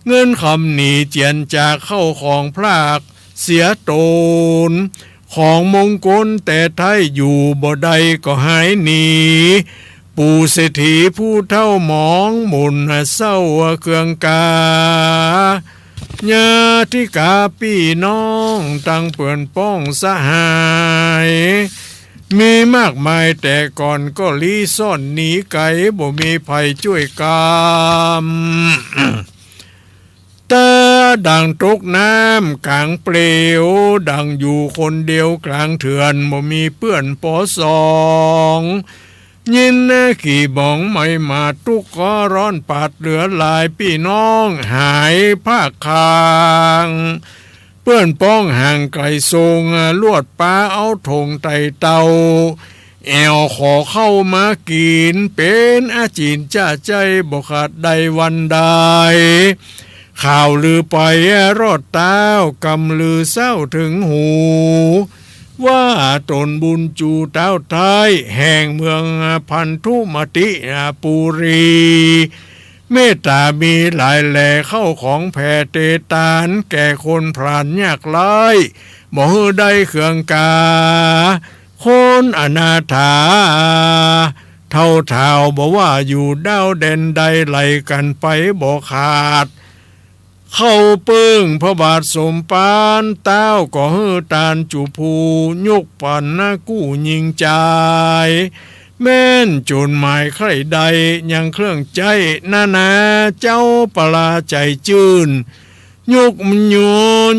เงินคำหนีเจียนจาก เข้าของพรากเสียตน ของมงคลแต่ไท้อยู่บ่ได้ก็หายหนี ปู่เศรษฐีผู้เฒ่าหมองหมุนเศร้าเคืองกา ญาติกาปี้น้องตังเปื้อนป้องสหาย มีมากมายแต่ก่อนก็ลี้ซ่อนหนีไก๋ บ่มีใผจ้วยกำ ตาดั่งตกน้ำก๋างเปลว ดั่งอยู่คนเดียวก๋างเถื่อน บ่มีเปื้อนปอสอง ยินนาขี่บ่องไหม้หมาด ตุ๊กข์ก็ร้อนปาดเหลือหลาย ปี้น้องหายภาคคาง เปื้อนป๊องห่างไก๋ ทรงลวดป๊าเอาธงไต่เต้า แอ่วขอข้าวมากิ๋น เป๋นอาจิณจ้าใจ๊ บ่ขาดได้วันใด ข่าวลือไปรอดเต๊า กำลือเศร้าเถิงหู ว่าต๋นบุญจูเต๊าไท้ แห่งเมืองพันธุมติปุรี เมตต๋ามีหลายแล ข้าวของแผ่เตตาน แก่คนพรานยากไร้ บ่หื้อได้เครื่องกา คนอนาถา เฒ่าเฒ่าบ่ว่าอยู่ด้าวแดนใด ไหลกั๋นไปบ่ขาด เข้าเปิ้งพระบาทสมภาร เต๊าก็หื้อตานจุผู้ ยกปั๋นกู้ยิ่งใจ๋ แม้นโจรหมายใค่ได้ ยังเครื่องใจ๊นานา เจ้าปลาใจ๋จื้น ยกมือ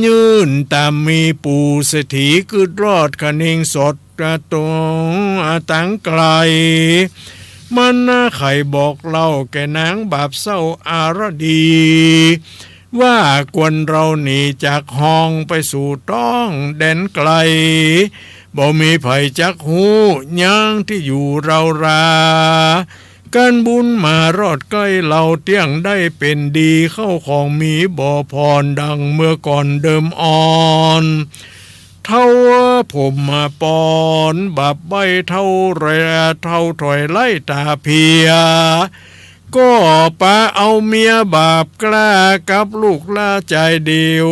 ยื่นต๋ามมีปู่เศรษฐี กึ๊ดรอดคะเนงสอด กระตงตังไก๋ มันนาใค่บอกเล่าแก่นางบาปเศร้าอารดี ว่าควรเฮาหนีจากห้องไปสู่ต้องแดนไก๋ บ่มีใผจักฮู้ ยังตี้อยู่เฮารา กั๋นบุญมารอดใก้ เฮาเตี้ยงได้เป๋นดี เข้าของมีบ่ผ่อนดังเมื่อก่อนเดิมอ่อน เฒ่าผมมาปอน บาปใบ้เฒ่าแล เฒ่าถอยไล่ต๋าเผีย ก็ปะเอาเมียบาปกล้า กับลูกหล้าจายเดียว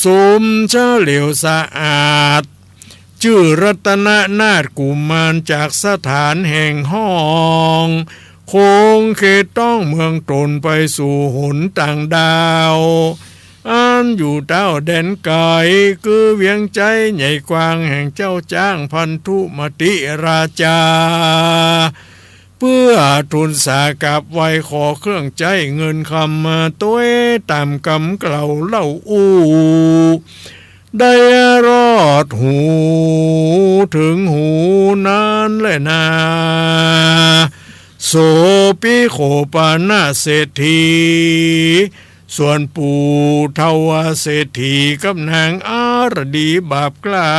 สมเฉลียวสะอาด จื้อรัตนนาถกุมาร จากสถานแห่งห้อง คงเขตต้องเมืองต๋น ไปสู่หนต่างดาว อันอยู่เต้าแดนไก๋ คือเวียงใจ๊ใหญ่กว้าง แห่งเจ้าจ๊างพันธุมติราจา เปื้อทูลสากราบไหว้ ขอเครื่องใจ๊เงินคำ มาตวยต๋ามกำกล่าวเล่าอู้ ได้รอดหูเถิงหูนั้นแลนา โสปิโขปานะเศรษฐี ส่วนปู่เฒ่าเศรษฐี กับนางอารดีบาปกล้า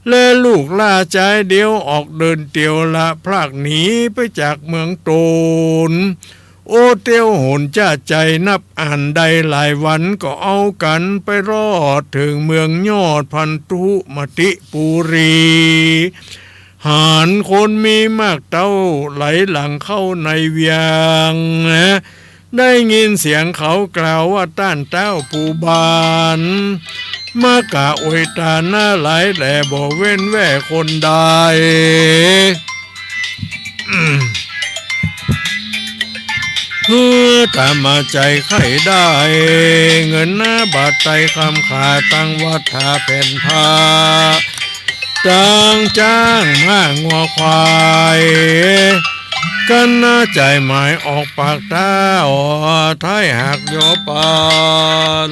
และลูกหล้าจายเดียว ออกเดินเตียวละพรากหนีไปจากเมืองต๋น โอเตียวหนจ้าใจ๋ นับอันได้หลายวัน ก็เอากั๋นไปรอดเถิงเมืองยอดพันธุมติปุรี หันคนมีมากเต้าไหลหลั่งเข้าในเวียง ได้ยินเสียงเขากล่าวว่า ต้านเต้าผู้บาน มากะอวยตานนาหลายแล บ่เว้นแว่คนใด หื้อต๋ามใจ๋ใค่ได้ เงินนาบาทไตรคำ ข้าตังวัตถาแผ่นผ้า ตังจ๊างม้างัวควาย กั๋นนาใจ๋หมายออกปากเต้า ไท้หากยอปัน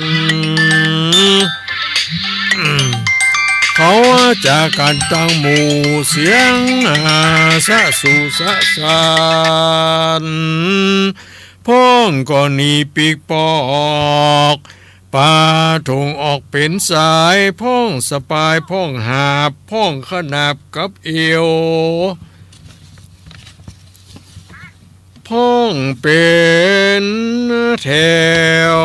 เขาจ๋ากั๋นตังหมู่ เสียงสะสู่สะสาน พ่องก็หนีปีกปอก ปาธงออกเป๋นสาย พ่องสะปาย พ่องหาบ พ่องขนาบกับเอว พ่องเป๋นแถว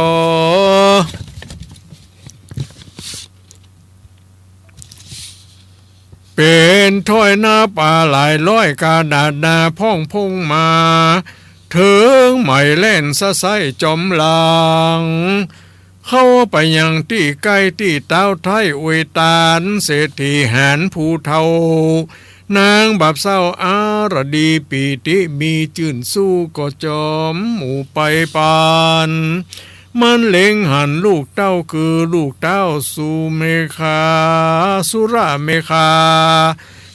เป๋นถ้อยนาปาหลายร้อย กาดาษนาพ่องพ่งมา เถิงไหมแล่นสะไส้จอมหลัง เข้าไปยังตี้ใก้ตี้เต๊าไท้อวยตาน เศรษฐีหานผู้เฒ่า นางบาปเศร้าอารดี ปีติมีจื้นสู้ ก็จอมหมู่ไปปาน มันเล็งหันลูกเต้า คือลูกเต้าสุเมขา สุราเมขา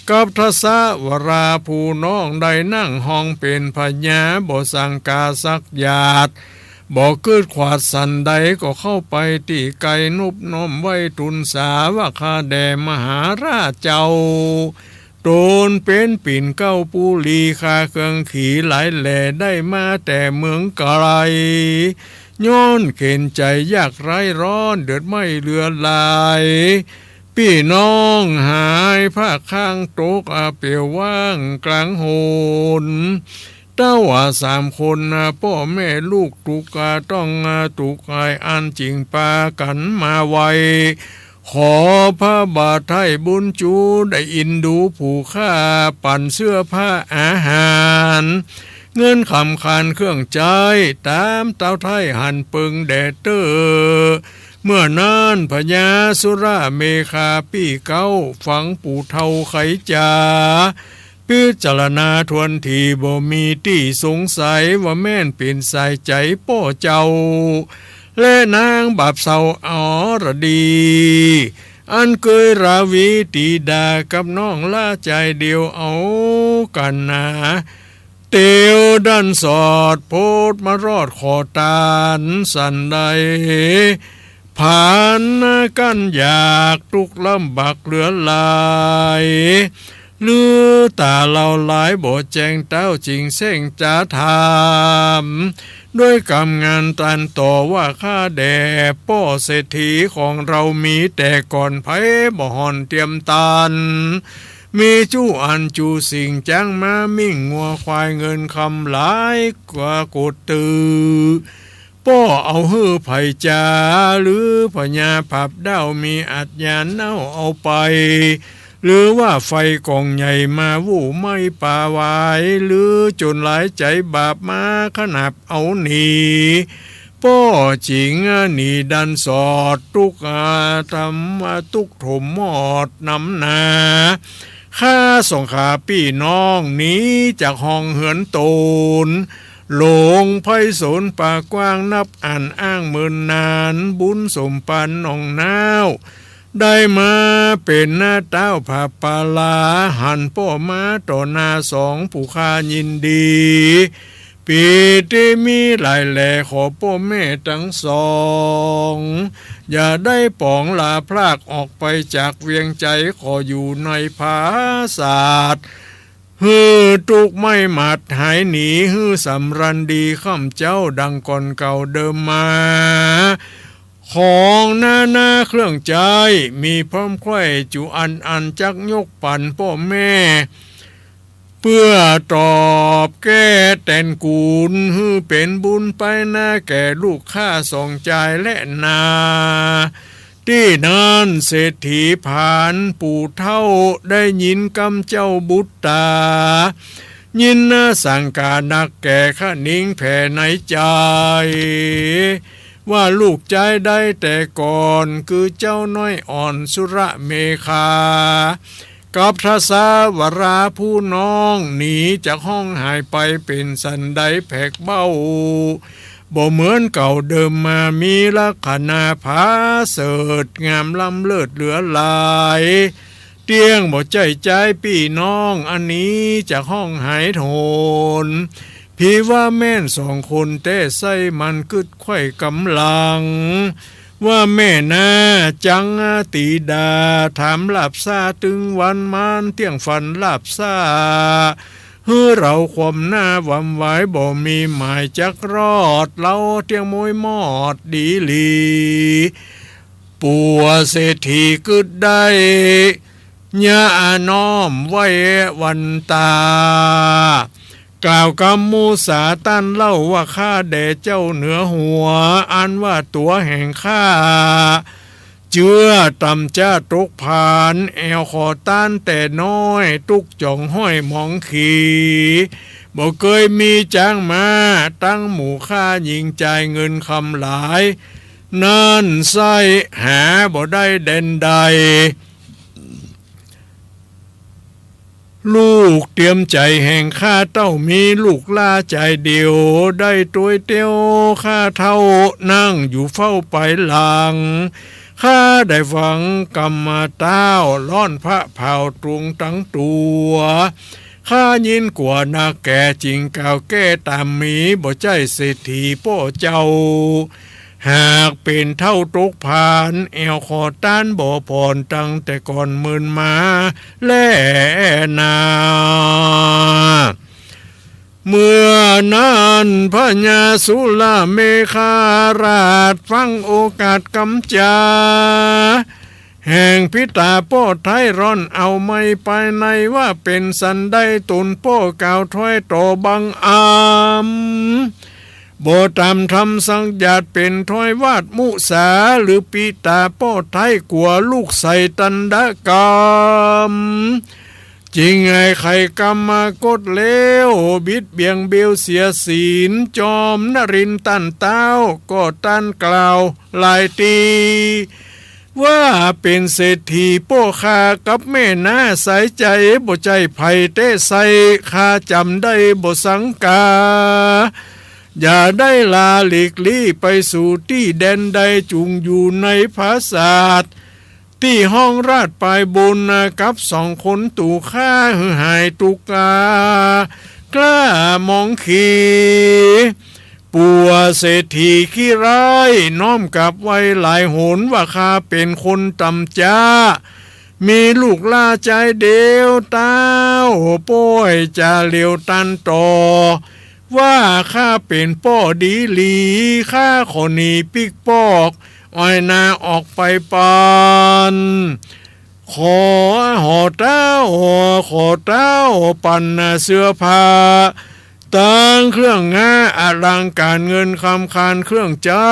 กับทัสสวราผู้น้อง ได้นั่งห้องเป๋นพญา บ่สังกาสักหยาด บ่กึ๊ดขวาดสันใด ก็เข้าไปตี้ใก้ นบน้อมไหว้ทูลสาว่า ข้าแด่มหาราชเจ้า ตนเป๋นปิ่นเกล้าปุรี คาเครื่องขี่หลายแหล่ ได้มาแต่เมืองไก๋ ย้อนเข็ญใจ๋ยากไร้ร้อนเดือดไหม้เหลือหลาย ปี้น้องหายภาคข้างตกอาเปลี่ยวว่างก๋างหน เต้าอาสามคนนาป้อแม่ลูกตุ๊กอาต้องอาตุ๊กอายอั้นจึงปากั๋นมาไหว้ ขอพระบาทไท้บุญจูได้อินดูผู้ข้าปั๋นเสื้อผ้าอาหาร เงินคำคานเครื่องใจ๊ต๋ามเต้าไท้หันเปิงแด่เต้อ เมื่อนั้นพญาสุรเมขาปี้เก๊าฟังปู่เฒ่าไขจ๋า พิจารณาถ้วนถี่บ่มีตี้สงสัยว่าแม่นเป๋นสายใจ๋ป้อเจ้า และนางบาปเศร้าอรดี อันเกยราวีตีดากับน้องละจายเดียวเอากั๋นนา เตียวดันสอดโพดมารอดขอตานสันใด ผานกั้นอยากตุ๊กข์ลำบากเหลือหลาย ลือต๋าเล่าหลายบ่แจ้งเต้าจึงเส้งจ๋าถาม ด้วยกำงานตานต่อว่าข้าแด่ป้อเศรษฐีของเฮามีแต่ก่อนไพบ่ห่อนเตียมตาน มีจู้อันจูสิ่งจ๊างม้ามิ่งงัวควายเงินคำหลายกว่าโกดตื้อ ป้อเอาหื้อใผจา หรือพญาผาบด้าวมีอาชญาเน่าเอาไป หรือว่าไฟก๋องใหญ่มาอู้ไหม้ป่าหวาย หรือโจรหลายใจ๋บาปมาขนาบเอาหนี ป้อจึงหนีดันสอดตุ๊กข์ อ่า ทำตุ๊กข์โถมมอดนำนา ข้าสองข้าปี้น้องหนีจากห้องเฮือนต๋น หลงไพศาลป่ากว้างนับอั้นอ้างเมินนาน บุญสมปานหนองน้าว ได้มาเป๋นหน้าเต๊าผาปาลา หันป้อมาต่อหน้าสองผู้ข้ายินดี ปีติมีหลายแล ขอป้อแม่ตังสอง อย่าได้ป๋องลาพรากออกไปจากเวียงไจ๋ ขออยู่ในผาสาท หื้อตุ๊กข์ไหม้หมัดหายหนี หื้อสำราญดีค่ำเจ๊าดังก่อนเก่าเดิมมา ของนานาเครื่องใจ๊มีพร้อมใคร่จุอันอันจักยกปั๋นป้อแม่ เปื้อตอบแก้แตนกูล หื้อเป๋นบุญไปหน้าแก่ลูกข้าสองจายและนา ตี้นั้นเศรษฐีผานปู่เฒ่าได้ยินกำเจ้าบุตตา ยินนาสังกานักแก่คะนิงแผ่ในใจ๋ ว่าลูกจายได้แต่ก่อน คือเจ้าน้อยอ่อนสุรเมขลา กับทศวราผู้น้องหนีจากห้องหายไปเป๋นสันใดแผกเบ้า บ่เหมือนเก่าเดิมมา มีลักขณาผาเสริฐงามล้ำเลิศเหลือหลาย เตี้ยงบ่ใจ้จายปี้น้องอันหนีจากห้องหายโหน ผีว่าแม่นสองคนแต๊ไส้มันกึ๊ดไขว่กำลัง ว่าแม่นาจังตีดา ถามลาบซ่าตึงวันมานเตี้ยงฝันลาบซ่า หื้อเฮาความหน้าหวำไหวบ่มีหมายจักรอด เฮาเตี้ยงมวยมอดดีหลี ปู่เศรษฐีกึ๊ดได้ เยียะน้อมไหว้วันตา กล่าวกำมุสาต้านเล่าว่าข้าแด่เจ้าเหนือหัว อันว่าตั๋วแห่งข้า เจื้อต่ำจ้าตกผาน แอ่วขอต้านแต่น้อย ตุ๊กจ๋องห้อยหมองขี บ่เกยมีจ๊างม้า ตั้งหมู่ข้ายิงจ่ายเงินคำหลาย นั้นไส้หาบ่ได้แดนใด ลูกเตียมใจ๋แห่งข้าเต้ามีลูกหล้าจายเดียว ได้ตวยเตี้ยวข้าเฒ่านั่งอยู่เฝ้าไปหลัง ข้าได้ฟังกำมาเต้า ร้อนพระเผาตรงตังตั๋ว ข้ายินกั๋วนักแก่จึงกล่าวแก้ต๋ามมี บ่ใจ้เศรษฐีป้อเจ้า หากเป๋นเฒ่าตกผาน แอ่วขอต้านบ่ผ่อนตั้งแต่ก่อนเมินมาแลนา เมื่อนั้นพญาสุรเมขราชฟังโอกาสกำจา แห่งปิตาป้อไท้ ร่อนเอาไม้ปายในว่า เป๋นสันใดต๋นป้อกล่าวถ้อยต่อบังอำ บ่ต๋ามธรรมสังญาติ เป๋นถ้อยวาทมุสา หรือปิตาป้อไท้กั๋วลูกใส่ตันดกรรม จึงหื้อไขกรรมกฎแล้ว บิดเบียงเบลเสียศีล จอมนรินทร์ต้านเต๊า ก็ต้านกล่าวหลายตี้ ว่าเป๋นเศรษฐีป้อข้ากับแม่น้าสายใจ๋ บ่ใจ้ใผแต๊ไส้ ข้าจ๋ำได้บ่สังกา อย่าได้ลาหลีกลี้ไปสู่ตี้แดนใด จุ่งอยู่ในผาสาท ตี้ห้องราชปายบน กับสองคนตู่ข้า หื้อหายตุ๊กข์กล้ามองขี ปัวเศรษฐีขี้ร้าย น้อมกราบไหว้หลายหน ว่าข้าเป๋นคนต่ำจ๊า มีลูกหล้าจายเดียว เต๊าป้อยจ๋าเหลียวตันต่อ ว่าข้าเป๋นป้อดีหลี ข้าขอหนีปิ๊กปอก อ้อยหน้าออกไปปัน ขอหอเต๊า ขอเต๊าปันเสื้อผ้า ตึงเครื่องงาอลังก๋าน เงินคำคานเครื่องใจ๊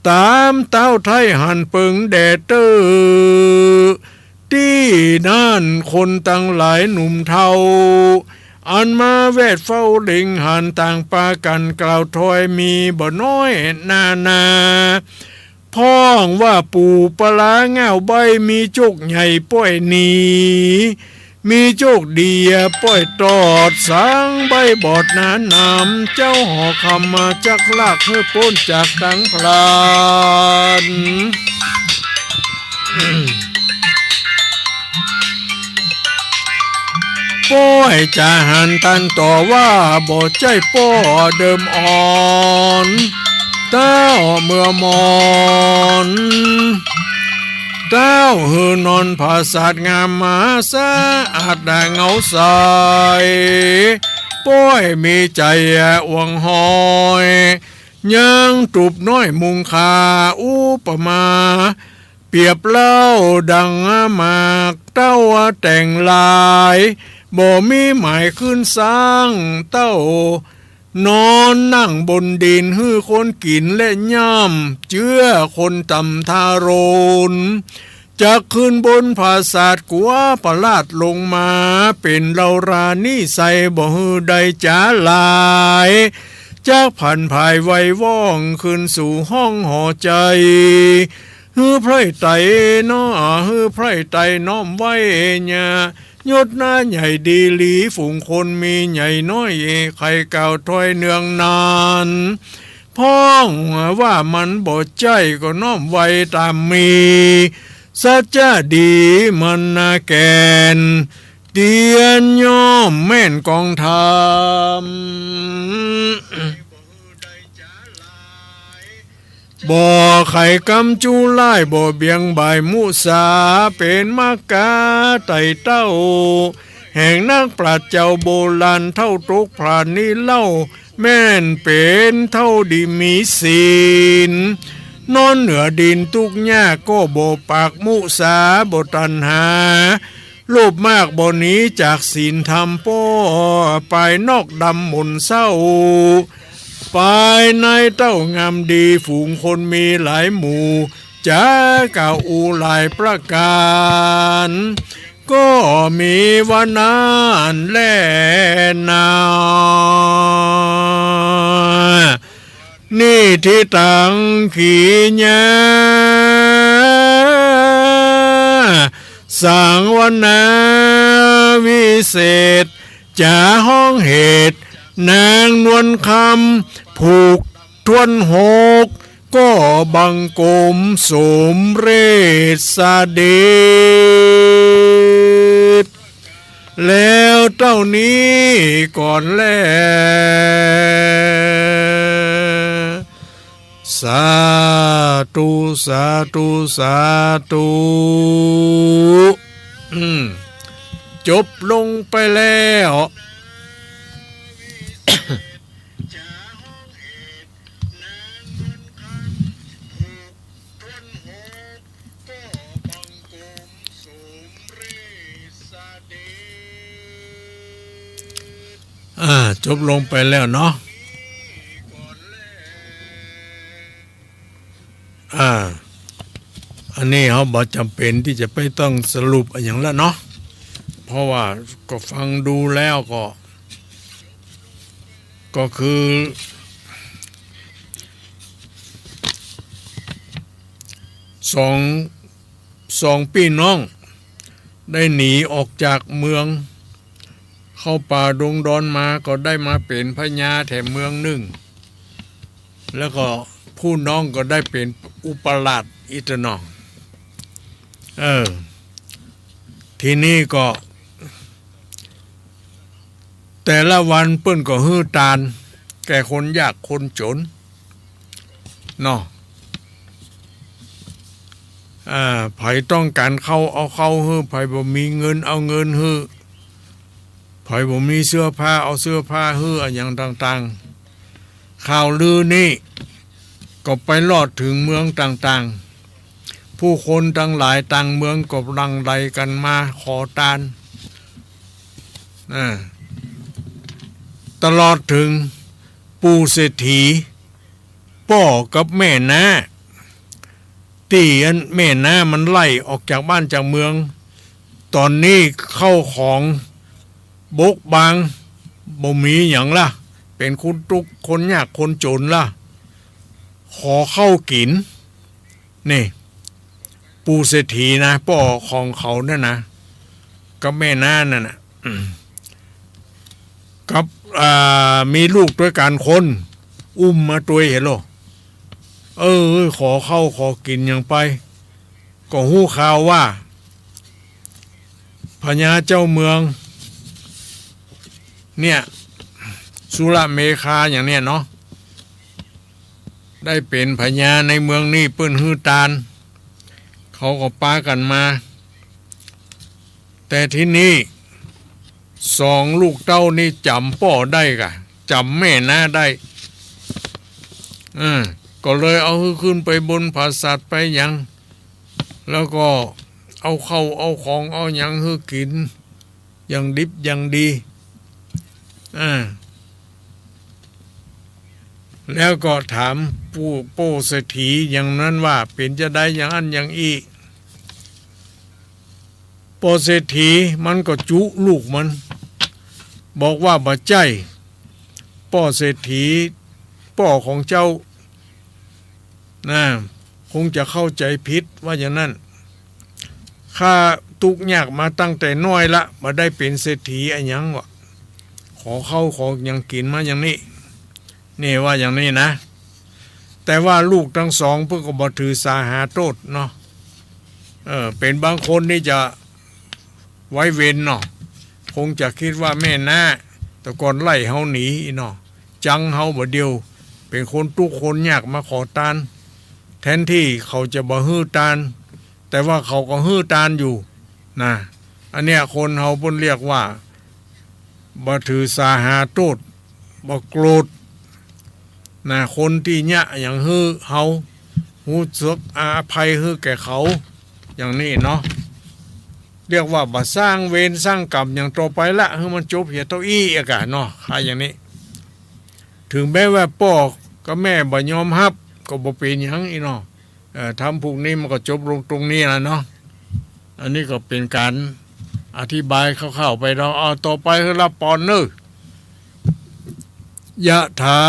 ต๋ามเต๊าไท้หันเปิงแด่เต๊อ ตี้นั้นคนตังหลายหนุ่มเฒ่า อันมาแวดเฝ้าเล็งหัน ต่างปากั๋นกล่าวถ้อยมีบ่น้อยนานา พ่องว่าปู่ปลาง่าวใบ้ มีโจคใหญ่ป้อยหนี มีโจคเดียป้อยตอด สังใบ้บอดหนาหนาม เจ้าหอคำมาจักลากหื้อป๊นจากตังพลัน ป้อยจ๋าหันตันต่อว่า บ่ใจ้ป้อเดิมอ่อน เต๊าเมื่อมอน เต๊าหื้อนอนผาสาทงามมหาสะอาดด่างเงาใส ป้อยมีใจ๋อ่วงหอย ยังตูบน้อยมุงคา อุปมา เปรียบเหล้าดังหมาก เต๊าแต่งหลาย บ่มีหมายขึ้นสัง เต๊านอนนั่งบนดิน หื้อคนกิ๋นและย่ำ เจื้อคนต่ำทารุณ จักขึ้นบนผาสาทกั๋วประลาดลงมา เป๋นเฮราณีใส่บ่หื้อได้จ๋าหลาย จักผันผายไวว่องขึ้นสู่ห้องหอใจ๋ หื้อไพร่ไตรน้อ หื้อไพร่ไตรน้อมไหว้ญา ยศหน้าใหญ่ดีหลี ฝูงคนมีใหญ่น้อย ใค่กล่าวถ้อยเนืองนั้น พ่องว่ามันบ่ใจ้ก็น้อมไหว้ต๋ามมี สัจจะดีมันนาแก่น เตียนย่อมแม่นกองธรรม บ่ไขกรรมจู้ร้าย บ่เบียงบ่ายมุสา เป๋นมักกาไต่เต้า แห่งนักปราชญ์เจ้าโบราณ เฒ่าตกผลาญนี้เล่า แม่นเป๋นเฒ่าดีมีศีล นอนเหนือดินตุ๊กข์ยาก ก็บ่ปากมุสา บ่ตัณหา โลภมาก บ่หนีจากศีลธรรม ป้อปายนอกดำหม่นเศร้า ปายในเต้างามดี ฝูงคนมีหลายหมู่ จ๋ากล่าวอู้หลายประก๋าน ก็มีว่านั้นแลนา นิทธิตังขีญา สังวนาวิเศษ จ๋าฮ้องเหตุ นางนวลคำ ผูกถ้วนหก ก็บังคมสมเร็จเสด็จ แล้วเต้านี้ก่อนแล สาธุ สาธุ สาธุ อืม จบลงไปแล้ว อ่า จบลงไปแล้วเนาะ อ่า อันนี้เฮาบ่จ๋ำเป๋นตี้จะไปต้องสรุปอะหยังแล้วเนาะ เพราะว่าก็ฟังดูแล้วก็ ก็คือ สอง สองปี้น้องได้หนีออกจากเมือง เข้าป่าดงดอนมา ก็ได้มาเป๋นพญาแถมเมืองนึ่ง แล้วก็ผู้น้องก็ได้เป๋นอุปราชอีกเตื้อเนาะ เออ ทีนี้ก็ แต่ละวันเปิ้นก็หื้อตานแก่คนยากคนจ๋นเนาะ อ่า ใผต้องก๋านข้าวเอาข้าวหื้อ ใผบ่มีเงินเอาเงินหื้อ ใผบ่มีเสื้อผ้าเอาเสื้อผ้าหื้อ อะหยังต่างๆ ข่าวลือนี้ก็ไปลอดเถิงเมืองต่างๆ ผู้คนตังหลายต่างเมืองก็หลั่งไหลกั๋นมาขอตาน อ่า ตลอดเถิงปู่เศรษฐี ป้อกับแม่น้า ตี้อันแม่น้ามันไล่ออกจากบ้านจากเมือง ต๋อนนี้ข้าวของบกบาง บ่มีหยังละ เป๋นคนตุ๊กข์คนยากคนจ๋นละ ขอข้าวกิ๋น นี่ ปู่เศรษฐีนะ ป้อของเขานั่นนะ กับแม่น้านั่นน่ะ อืม กับ อ่า มีลูกตวยกั๋นคน อุ้มมาตวยหั้นโล เออ ขอข้าวขอกิ๋นหยังไป ก็ฮู้ข่าวว่า พญาเจ้าเมือง เนี่ย สุรเมขาอย่างเนี่ยเนาะ ได้เป๋นพญาในเมืองนี้ เปิ้นหื้อตาน เขาก็ปากั๋นมา แต่ทีนี้ สองลูกเต้านี่จ๋ำป้อได้ก่ะ จ๋ำแม่น้าได้ เออ ก็เลยเอาหื้อขึ้นไปบนผาสัตว์ไปหยัง แล้วก็เอาข้าวเอาของเอาหยังหื้อกิ๋น อย่างดิบอย่างดี อ่า แล้วก็ถามปู่ ป้อเศรษฐีอย่างนั้นว่า เป๋นจาใดอย่างอั้นอย่างอี้ ป้อเศรษฐีมันก็จุลูกมัน บอกว่าบ่ใจ้ ป้อเศรษฐี ป้อของเจ้า นะ คงจะเข้าใจ๋ผิดว่าอย่างนั้น ข้าตุ๊กข์ยากมาตั้งแต่น้อยละ บ่ได้เป๋นเศรษฐีอะหยังวะ ขอข้าวขอหยังกิ๋นมาอย่างนี้ นี่ว่าอย่างนี้นะ แต่ว่าลูกตังสองเปิ้นก็บ่ถือสาหาโต้ษเนาะ เออ เป๋นบางคนนี่จะ ไว้เวรเนาะ คงจะกึ๊ดว่าแม่น้าแต่ก่อนไล่เฮาหนีอี้เนาะ จังเฮาบ่าเดี่ยว เป๋นคนตุ๊กข์คนยากมาขอตาน แทนตี้เขาจะบ่หื้อตาน แต่ว่าเขาก็หื้อตานอยู่นะ อันเนี้ยคนเฮาเปิ้นเรียกว่า บ่ถือสาหาโต้ษ บ่โกรธ นะ คนตี้เยียะหยังหื้อเฮา ฮู้สึกอภัยหื้อแก่เขา อย่างนี้เนาะ เรียกว่าบ่สร้างเวรสร้างก๋รรมหยังต่อไปละ หื้อมันจบเหียเต้าอี้อะก่ะเนาะ ค่ะ อย่างนี้ ถึงแม้ว่าป้อกับแม่บ่ยอมฮับ ก็บ่เป๋นหยังอี้เนาะ เอ่อ ธรรมะพวกนี้มันก็จบลงตรงนี้ละเนาะ อันนี้ก็เป๋นก๋านอธิบายคร่าวๆ ไปเนาะ เอาต่อไปหื้อฮับปอนเน่อ ยะถา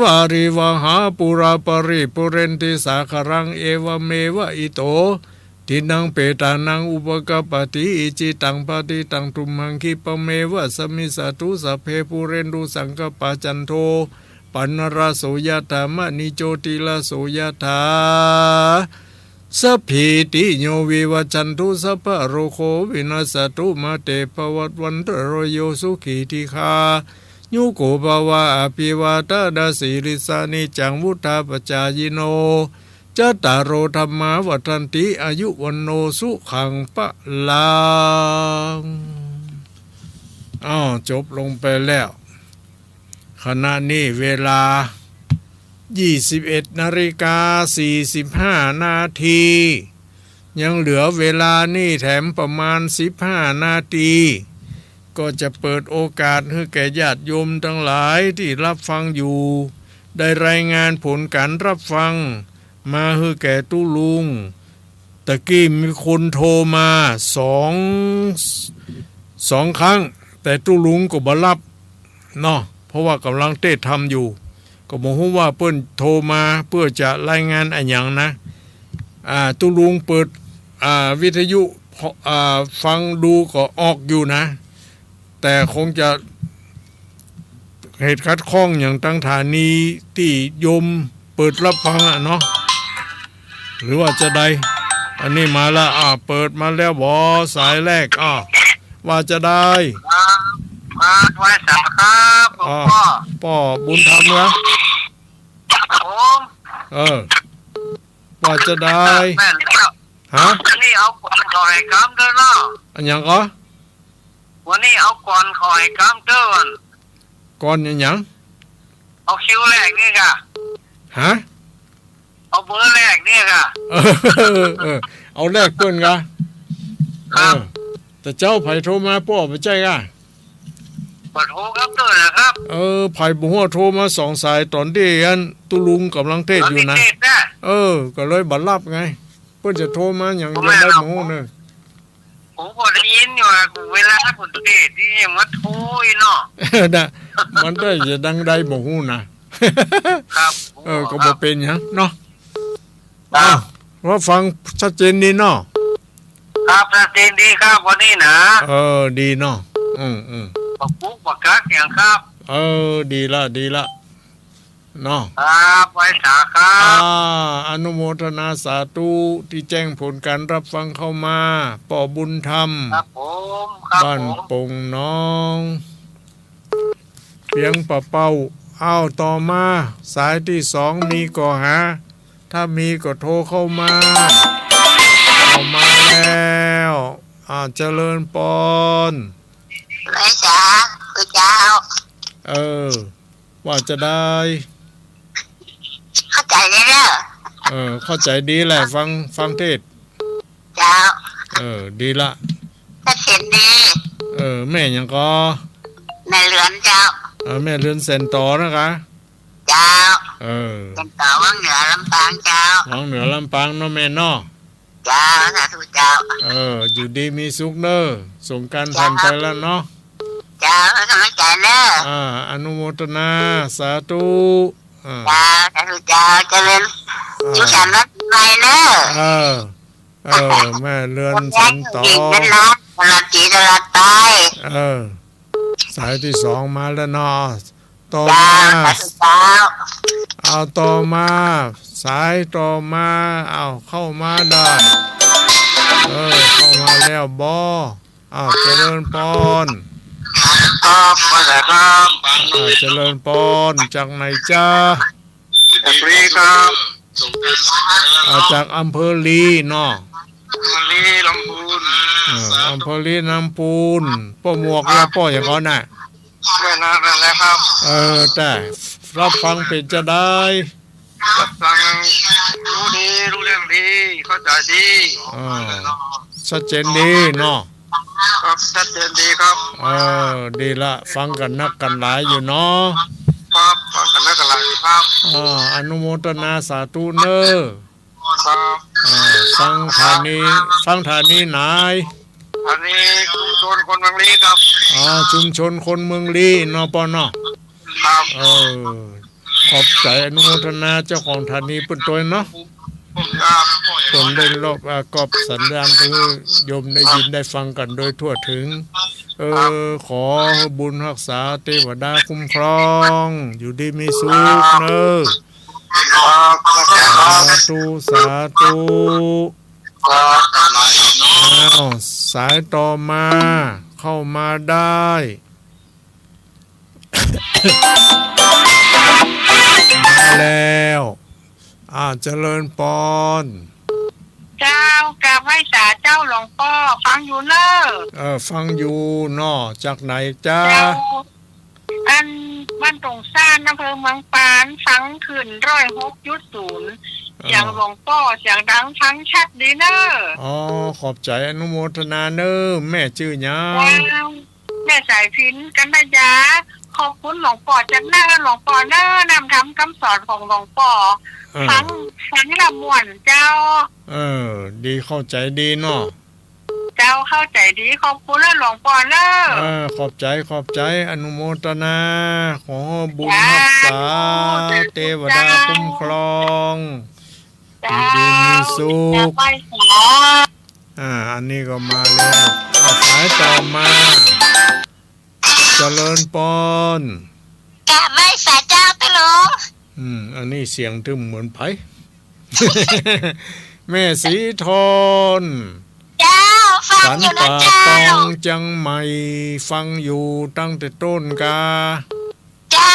วาริวหาปูราปะริปูเรนติสาคะรัง เอวะเมวะอิโต ทินังเปตานังอุปะกัปปะติ อิจิตังปะติตังตุมหังคิปะเมวะสะมิชฌะตุ สัพเพปูเรนตุสังกัปปะ จันโท ปัณณะระโสยะถา มะณิโชติระโสยะถา สัพพีติโยวิวัชชันตุ สัพพะโรโควินัสสะตุ มาเตภวัตวันตะรายโย สุขีทีฆายุโกภะวะ อะภิวาทะนะสีลิสสะ นิจจังวุฑฒาปะจายิโน จัตตาโรธัมมาวัฑฒันติ อายุวัณโณสุขังพะลัง อ้าว จบลงไปแล้ว ขณะนี้เวลา ยี่สิบเอ็ดนาฬิกา สี่สิบห้านาที ยังเหลือเวลานี่แถมประมาณสิบห้านาที ก็จะเปิดโอกาสหื้อแก่ญาติโยมตังหลายตี้ฮับฟังอยู่ ได้รายงานผลก๋านฮับฟังมาหื้อแก่ตุ๊ลุง ตะกี้มีคนโทรมาสอง สองครั้ง แต่ตุ๊ลุงก็บ่ฮับเนาะ เพราะว่าก่ำลังเตสน์ธรรมอยู่ ก็บ่ฮู้ว่าเปิ้นโทรมาเปื้อจะรายงานอะหยังนะ อ่า ตุ๊ลุงเปิด อ่า วิทยุ อ่า ฟังดูก็ออกอยู่นะ แต่คงจะเหตุขัดข้องหยังตังถานีตี้โยมเปิดฮับฟังอะเนาะ หรือว่าจะใด อันนี้มาละ อ่า เปิดมาแล้วบ่ สายแรก อ่า ว่าจะใด ครับ ครับ ไหว้สาครับ หลวงป้อ อ่า ป้อบุญธรรมเหรอ ผม เออ ว่าจะใด แม่นแล้ว ฮะ วันนี้เอาก่อนเขาหื้อกำเต๊อะเนาะ อะหยังก่อ วันนี้เอาก่อนเขาหื้อกำเต๊อะ ก่อนอะหยัง เอาคิวแรกนี่ก่ะ ฮะ เอาเบอร์แรกนี่ก่ะ เออ เออ เอาแรกเปิ้นก่ะ ครับ เออ แต่เจ๊าใผโทรมาป้อบ่ใจ้ก่ะ บ่โทรกำเต๊อะนะครับ เออ ใผบ่ฮู้โทรมาสองสายต๋อนตี้อันตุ๊ลุงก่ำลังเตสน์อยู่นะ ต๋อนตี้เตสน์นะ เออ ก็เลยบ่ฮับไง เปิ้นจะโทรมาหยัง ผม ยังได้ ไม่รับ บ่ฮู้เน่อ ผมก็ได้ยินอยู่อะ เวลาผมเตสน์นี่ยังมาโทรอีกเนาะ นะ มันได้จะดังใดบ่ฮู้นะ ครับ เออ ก็บ่เป๋นหยังเนาะ ครับ อ้าว ฮับฟังชัดเจนดีเนาะ ครับ ชัดเจนดีครับ วันนี้นะ เออ ดีเนาะ อืม อืม ปะกุกปะกักหยังครับ เออ ดีละ ดีละ เนาะ ครับ ไหว้สาครับ อ่า อนุโมทนาสาธุตี้แจ้งผลก๋านฮับฟังเข้ามา ป้อบุญธรรม ครับผม ครับผม บ้านปงหนอง เปียงป่าเป้า อ้าว ต่อมา สายตี้สองมีก่อหา ถ้ามีก็โทรเข้ามา เข้ามาแล้ว อ่า เจริญปอน ไหว้สา ครูเจ้า เออ ว่าจะใด เข้าใจ๋ดีเน่อ เออ เข้าใจ๋ดีแหละ ฟัง ฟังเตสน์ เจ้า เออ ดีละ ชัดเจนดี เออ แม่หยังก่อ แม่เรือนเจ้า เออ แม่เรือนแสนต่อนะก่ะ เจ้า เออ แสนต่อวังเหนือลำปางเจ้า วังเหนือลำปางเนาะแม่เนาะ เจ้า สาธุเจ้า เออ อยู่ดีมีสุขเน่อ สงกรานต์ เจ้า ผ่านไปแล้วเนาะ เจ้า ให้ก๋ำลังใจ๋เน่อ อ่า อนุโมทนา สาธุ อ่า เจ้า สาธุเจ้า เจริญ อ่า สุขสันต์วันปีใหม่เน่อ เออ เออ แม่เรือนแสนต่อ เงินล้าน ตลอดปีตลอดไป เออ สายตี้สองมาแล้วเนาะ ต่อมา เจ้า สาธุเจ้า เอาต่อมา สายต่อมา เอาเข้ามาได้ เออ เข้ามาแล้วบ่ อ้าว เจริญปอน ครับ ว่าไงครับ อ่า เจริญปอน จากไหนจ๊ะ จากลีครับ อ่า จากอำเภอลีเนาะ อำเภอลีลำพูน เออ อำเภอลีลำพูน ป้อหมวก ครับ และป้อหยังก่อน่ะ แม่นนะ แม่นแล้วครับ เออ แต่ฮับฟังเป๋นจะใด ฮับฟัง ฮู้ดี ฮู้เรื่องดี เข้าใจ๋ดี อ่า ชัดเจนดีเนาะ ครับ ชัดเจนดีครับ เออ ดีละ ฟังกั๋นนักกั๋นหลายอยู่เนาะ ครับ ฟังกั๋นนักกั๋นหลายอยู่ครับ อ่า อนุโมทนาสาธุเน่อ ครับ อ่า ฟังถานี ฟังถานีไหน อันนี้ชุมชนคนเมืองลี้ครับ อ่า ชุมชนคนเมืองลี้เนาะป้อเนาะ ครับ เออ ขอบใจ๋อนุโมทนาเจ้าของถานีเปิ้นตวยเนาะ ครับ เปิ้นได้รอบ อ่า กอบสัญญาณไปหื้อโยมได้ยินได้ฟังกั๋นโดยทั่วถึง เออ ครับ ขอหื้อบุญฮักษาเตวดาคุ้มครอง อยู่ดีมีสุขเน่อ ครับ สาธุ สาธุ ครับ อ้าว สายต่อมา เข้ามาได้ มาแล้ว อ่า เจริญปอน เจ้า กราบไหว้สาเจ้าหลวงป้อ ฟังอยู่เน่อ เออ ฟังอยู่เนาะ จากไหนจ๊ะ เจ้า อันบ้านตงซ่าน อำเภอเมืองปาน ฟังคลื่นร้อยหกจุดศูนย์ เสียงหลวงป้อเสียงดังฟังชัดดีเน่อ อ๋อ ขอบใจ๋ อนุโมทนาเน่อ แม่จื้อหยัง เจ้า แม่สายพิณ กัณยา ขอบคุณหลวงป้อจักเน่อ หลวงป้อเน่อ น้ำธรรมกำสอนของหลวงป้อ เออ ฟัง ฟังละม่วนเจ้า เออ ดี เข้าใจ๋ดีเนาะ เจ้า เข้าใจ๋ดี ขอบคุณเน่อหลวงป้อเน่อ เออ ขอบใจ๋ ขอบใจ๋ อนุโมทนา ขอบุญฮักษา สาธุ เทวดา เจ้า คุ้มครอง เจ้า อยู่ดีมีสุข เจ้า ไหว้สา อ่า อันนี้ก็มาแล้ว อ่า สายต่อมา เจริญปอน กราบไหว้สาเจ้าตุ๊ลุง อืม อันนี้เสียงตึงเหมือนใผ แม่ศรีทอน เจ้า ฟังอยู่นะเจ้า สันป่าตองเจียงใหม่ ฟังอยู่ตั้งแต่ต้นกา เจ้า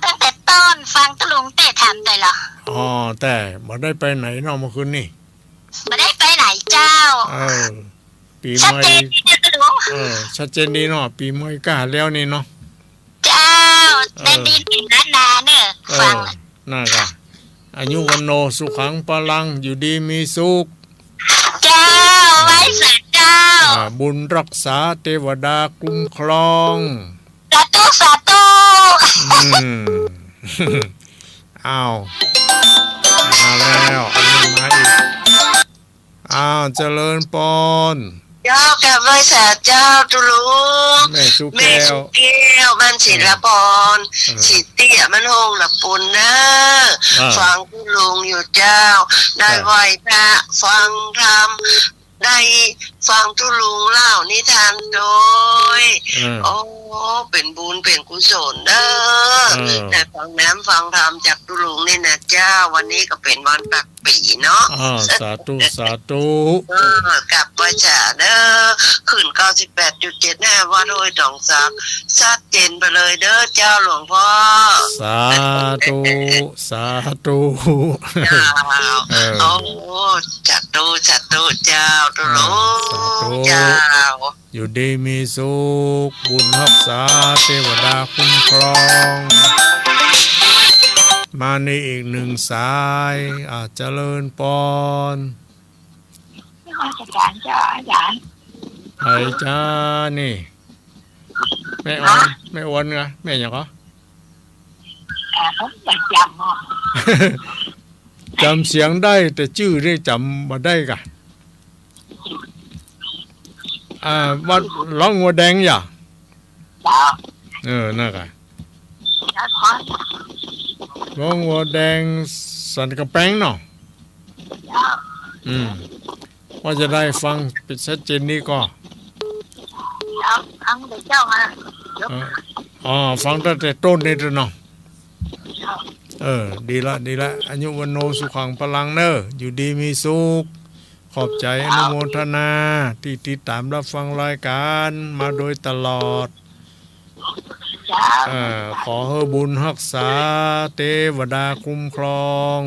ตั้งแต่ต้น ฟังตุ๊ลุงเต๊อะ ถามได้เหรอ อ๋อ แต่บ่ได้ไปไหนเนาะเมื่อคืนนี่ บ่ได้ไปไหนเจ้า เออ ปี๋ใหม่ ชัดเจนดีนะตุ๊ลุง เออ ชัดเจนดีเนาะ ปี๋ใหม่ก้าแล้วนี่เนาะ เจ้า เออ ได้ดีเน่อ นานาเน่อ เออ ฟัง นั่นกะ อายุวัณโณ สุขัง พลัง อยู่ดีมีสุข เจ้า ไหว้สาเจ้า อ่า บุญฮักษา เทวดาคุ้มครอง สาธุ สาธุ อืม อ้าว มาแล้ว อันนี้มาอีก อ้าว เจริญปอน เจ้า กราบไหว้สาเจ้าตุ๊ลุง แม่สุแก้ว แม่สุแก้ว บ้านศิลปร เออ ศรีเตี้ย บ้านโฮงหนองปูนเน่อ เออ ฟังตุ๊ลุงอยู่เจ้า ได้ เออ ไหว้พระ ฟังธรรม ได้ฟังตุ๊ลุงเล่านิทานโตย เออ โอ้ เป๋นบุญเป๋นกุศลเน่อ เออ ได้ฟังน้ำฟังธรรมจากตุ๊ลุงนี่นะเจ้า วันนี้ก็เป๋นวันปากปี๋เนาะ อ่า สาธุ สาธุ เออ กราบไหว้สาเน่อ ขึ้นเก้าสิบแปดจุดเจ็ด แห่งวัดห้วยตองสัก ชัดเจนไปเลยเน่อเจ้าหลวงป้อ สาธุ สาธุ เจ้า เออ โอ้ สาธุ สาธุเจ้าตุ๊ลุง เออ สาธุ เจ้า อยู่ดีมีสุข บุญฮักษา เทวดาคุ้มครอง มานี่อีกหนึ่งสาย อ่า เจริญปอน นมัสการเจ้าอาจ๋ารย์ ใผจ๊ะนี่ แม่ออน ฮะ แม่ออนกะ แม่หยังกะ อ่า ผมจำ จำบ่ จำเสียงได้ แต่จื้อนี่จำบ่ได้กะ อ่า วัดหลวงงัวแดงหยา เจ้า เออ นั่นกะ เจ้าขอ หลวงงัวแดงสันกำแปงเนาะ เจ้า อืม ว่าจะได้ฟังเป๋นชัดเจนดีก่อ เจ้า ฟังแต่เจ้ามา เออ อ๋อ ฟังตั้งแต่ต้นนี่เต๊อะเนาะ เจ้า เออ ดีละ ดีละ อายุวัณโณ สุขัง พลัง เน่อ อยู่ดีมีสุข ขอบใจ๋ เจ้า อนุโมทนา ตี้ติดต๋ามฮับฟังรายก๋านมาโดยตลอด เจ้า เอ่อ ขอหื้อบุญฮักษา เตวดาคุ้มครอง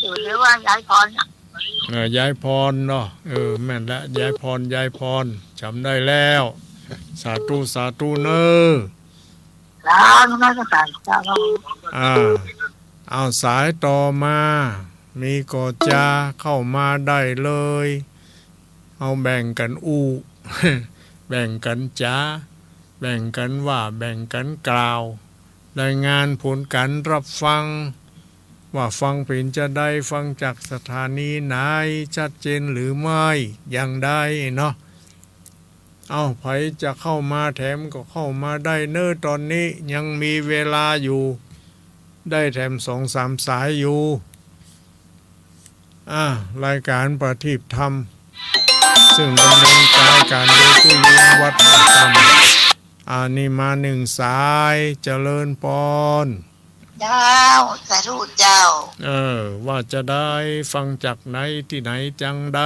อยู่ในว่ายายพรน่ะ เอ่อ ยายพรเนาะ เออ แม่นละ ยายพร ยายพร จ๋ำได้แล้ว สาธุ สาธุเน้อ สาธุ นมัสการเจ้า อ่า เอาสายต่อมา มีก่อจาเข้ามาได้เลย เอาแบ่งกั๋นอู้ แบ่งกั๋นจ๋า แบ่งกั๋นว่า แบ่งกั๋นกล่าว รายงานผลก๋านฮับฟัง ว่าฟังเป๋นจาใด ฟังจากสถานีไหน ชัดเจนหรือไม่ อย่างใดเนาะ เอ้า ใผจะเข้ามาแถมก็เข้ามาได้เน้อ ต๋อนนี้ยังมีเวลาอยู่ ได้แถมสองสามสายอยู่ อ่า รายก๋านประทีปธรรม ซึ่งดำเนินรายก๋านโดยตุ๊ลุงวัดธรรม อ่า นี่มาหนึ่งสาย เจริญปอน เจ้า สาธุเจ้า เออ ว่าจาใด ฟังจากไหนตี้ไหนจังใด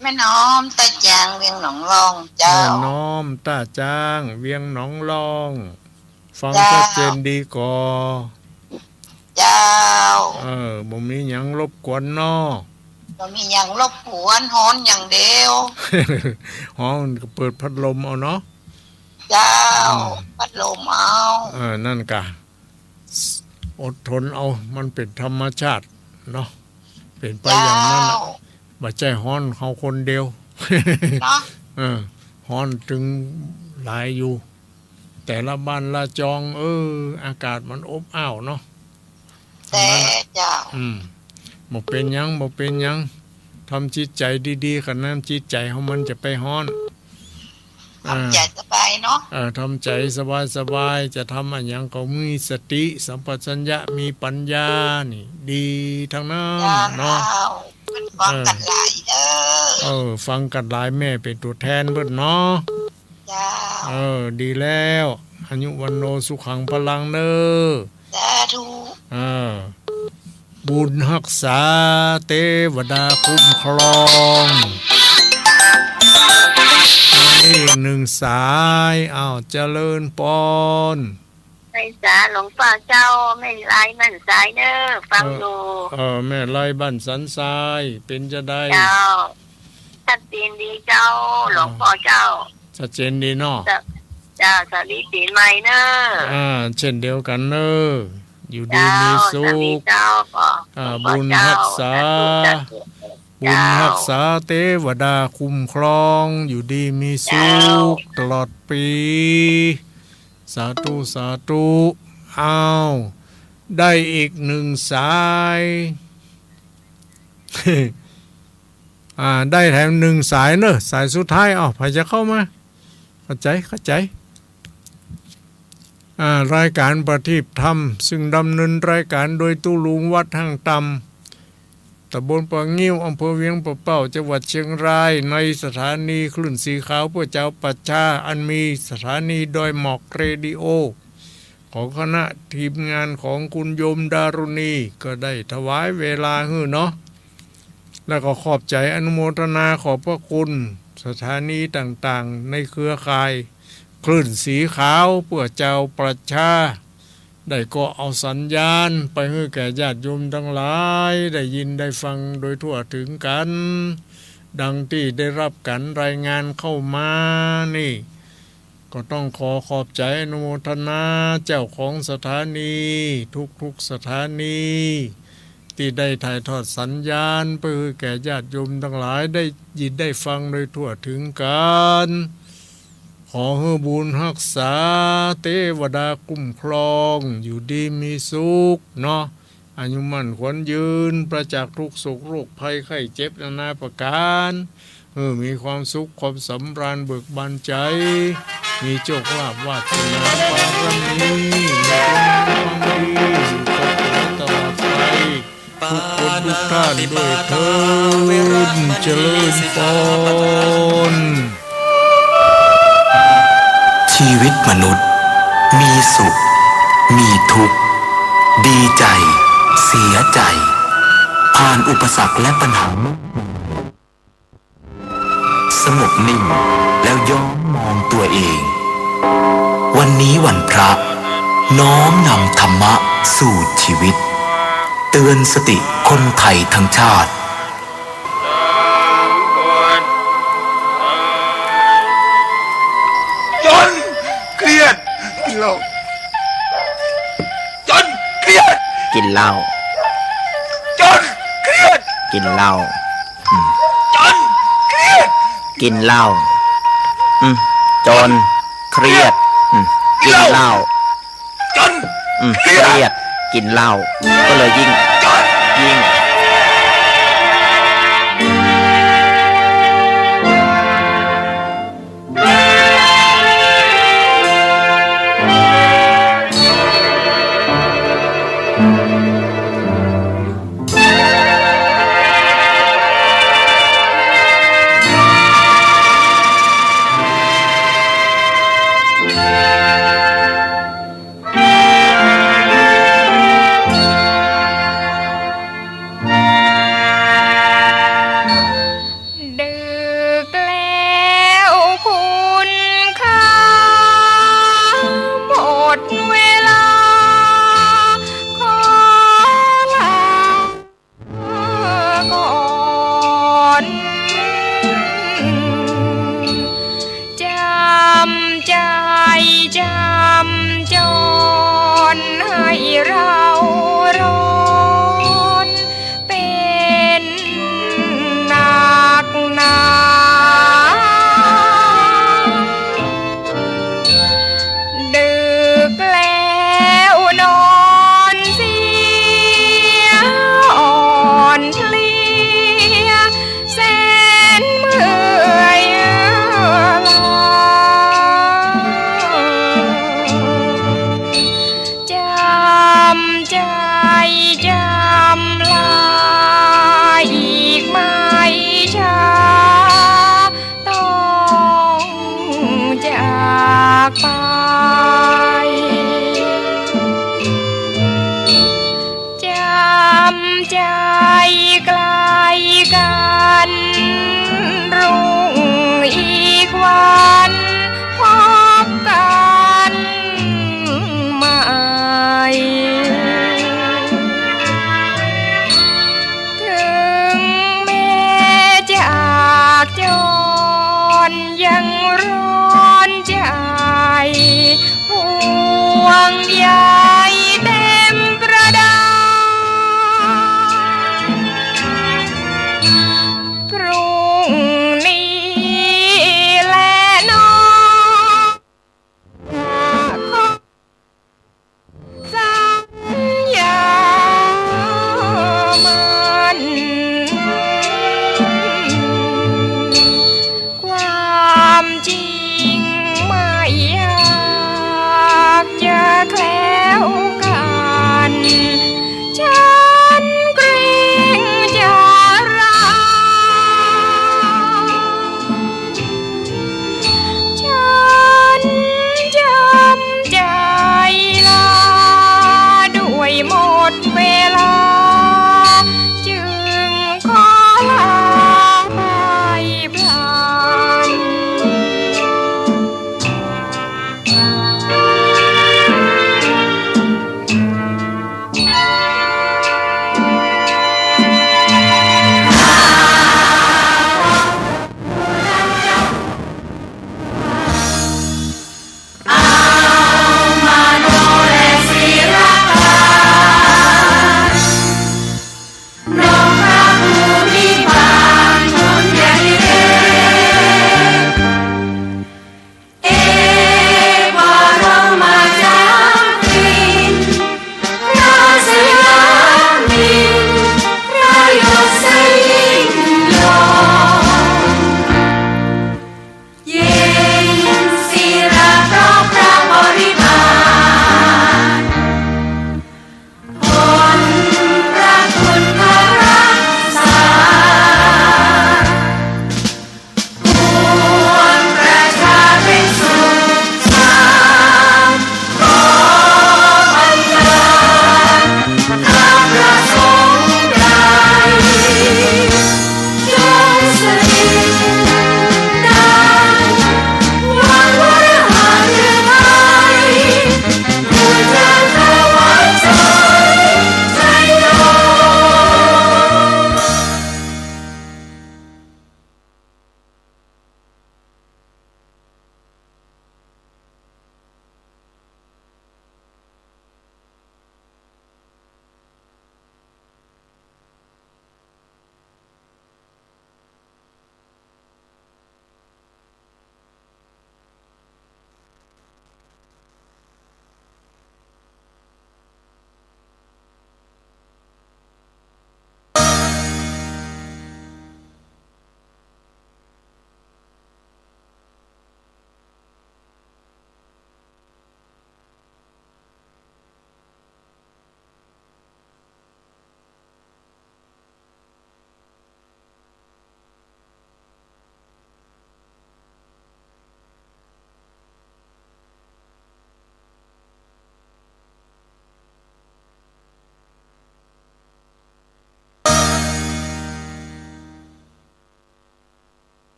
แม่น้อมต้าจาง เวียงหนองล่อง เจ้า แม่น้อมต้าจาง เวียงหนองล่อง ฟัง เจ้า ชัดเจนดีก่อ เจ้า เออ บ่มีหยังรบกวนเนาะ บ่มีหยังรบกวน ฮ้อนอย่างเดียว ฮ้อนก็เปิดพัดลมเอาเนาะ เจ้า อืม พัดลมเอา เออ นั่นกะ อดทนเอา มันเป๋นธรรมชาติ เนาะ เป๋นไปอย่างนั้นน่ะ เจ้า บ่ใจ้ฮ้อนเฮาคนเดียว เนาะ เออ ฮ้อนตึงหลายอยู่ แต่ละบ้านละจอง เออ อากาศมันอบอ้าวเนาะ แต่ เจ้า อืม บ่เป๋นหยัง บ่เป๋นหยัง ทำจิตใจ๋ดีๆ ก่อนนะ จิตใจ๋เฮามันจะไปฮ้อน ทำใจ๋ อ่า สบายเนาะ เออ ทำใจ๋สบายๆ จะทำอะหยังก็มีสติสัมปชัญญะ มีปัญญา นี่ดีตังนั้นเนาะ เจ้า ฟังกั๋นหลายเด้อ เออ ฟังกั๋นหลาย แม่เป๋นตั๋วแทนเปิ้นเนาะ เจ้า เออ ดีแล้ว อายุ วัณโณ สุขัง พลัง เน้อ สาธุ เออ บุญฮักษา เตวดาคุ้มครอง มาอีกหนึ่งสาย อ้าว เจริญปอน ไหว้สาหลวงป้อเจ้า แม่ไลบ้านสายเน้อ ฟังอยู่ เออ เออ แม่ไลบ้านสันทราย เป๋นจาใด เจ้า ชัดเจนดีเจ้า หลวงป้อเจ้า ชัดเจนดีเนาะ เจ้า เจ้า สวัสดีปี๋ใหม่เน้อ อ่า เช่นเดียวกั๋นเน้อ อยู่ดีมีสุข เจ้า สวัสดีเจ้า อ่า หลวงป้อเจ้า บุญฮักษา สาธุ สาธุ บุญฮักษา เตวดาคุ้มครอง อยู่ดีมีสุข เจ้า ตลอดปี๋ สาธุ สาธุ อ้าว ได้อีกหนึ่งสาย อ่า ได้แถมหนึ่งสายเน้อ สายสุดท้าย อ้าว ใผจะเข้ามา เข้าใจ๋ เข้าใจ๋ อ่า รายก๋านประทีปธรรม ซึ่งดำเนินรายก๋านโดยตุ๊ลุงวัดห้างต่ำ ต๋ำบลป่างิ้ว อำเภอเวียงป่าเป้า จังหวัดเชียงราย ในสถานีคลื่นสีขาวเพื่อจาวป่าช้า อันมีสถานีดอยหมอกเรดิโอ ของคณะทีมงานของคุณโยมดารุณี ก็ได้ถวายเวลาหื้อเนาะ แล้วก็ขอบใจ๋อนุโมทนาขอบพระคุณสถานีต่างๆ ในเครือข่ายคลื่นสีขาวเพื่อจาวป่าช้า ได้ก็เอาสัญญาณไปหื้อแก่ญาติโยมตังหลาย ได้ยินได้ฟังโดยทั่วถึงกั๋น ดังตี้ได้ฮับก๋านรายงานเข้ามานี่ ก็ต้องขอขอบใจ๋อนุโมทนาเจ้าของสถานีทุกๆ สถานี ตี้ได้ถ่ายทอดสัญญาณไปหื้อแก่ญาติโยมตังหลายได้ยินได้ฟังโดยทั่วถึงกั๋น ขอหื้อบุญฮักษา เตวดาคุ้มครอง อยู่ดีมีสุขเนาะ อายุมั่นขวัญยืน ปราศจากทุกข์โศกโรคภัยไข้เจ็บนานาประก๋าน หื้อมีความสุขความสำราญเบิกบานใจ๋ มีโชคลาภวาสนาบารมี มีคุณงามความดีอยู่กับเฮาตลอดไป ทุกคนทุกท่านด้วยเทอญ เจริญปอน ชีวิตมนุษย์มีสุข มีทุกข์ ดีใจ เสียใจ ผ่านอุปสรรคและปัญหามากมาย สงบนิ่งแล้วย้อนมองตัวเอง วันนี้วันพระ น้อมนำธรรมะสู่ชีวิต เตือนสติคนไทยทั้งชาติ จนเครียด กินเหล้า จนเครียด กินเหล้า จนเครียด กินเหล้า อืม จนเครียด กินเหล้า อืม จนเครียด อืม กินเหล้า จน อืม เครียด เครียด กินเหล้า ก็เลยยิ่ง จน ยิ่ง ดึกแล้วคุณข้า หมดเวลา ขอลาก่อน จำใจจำจรให้เราร้อน วันรุ่งอีกวัน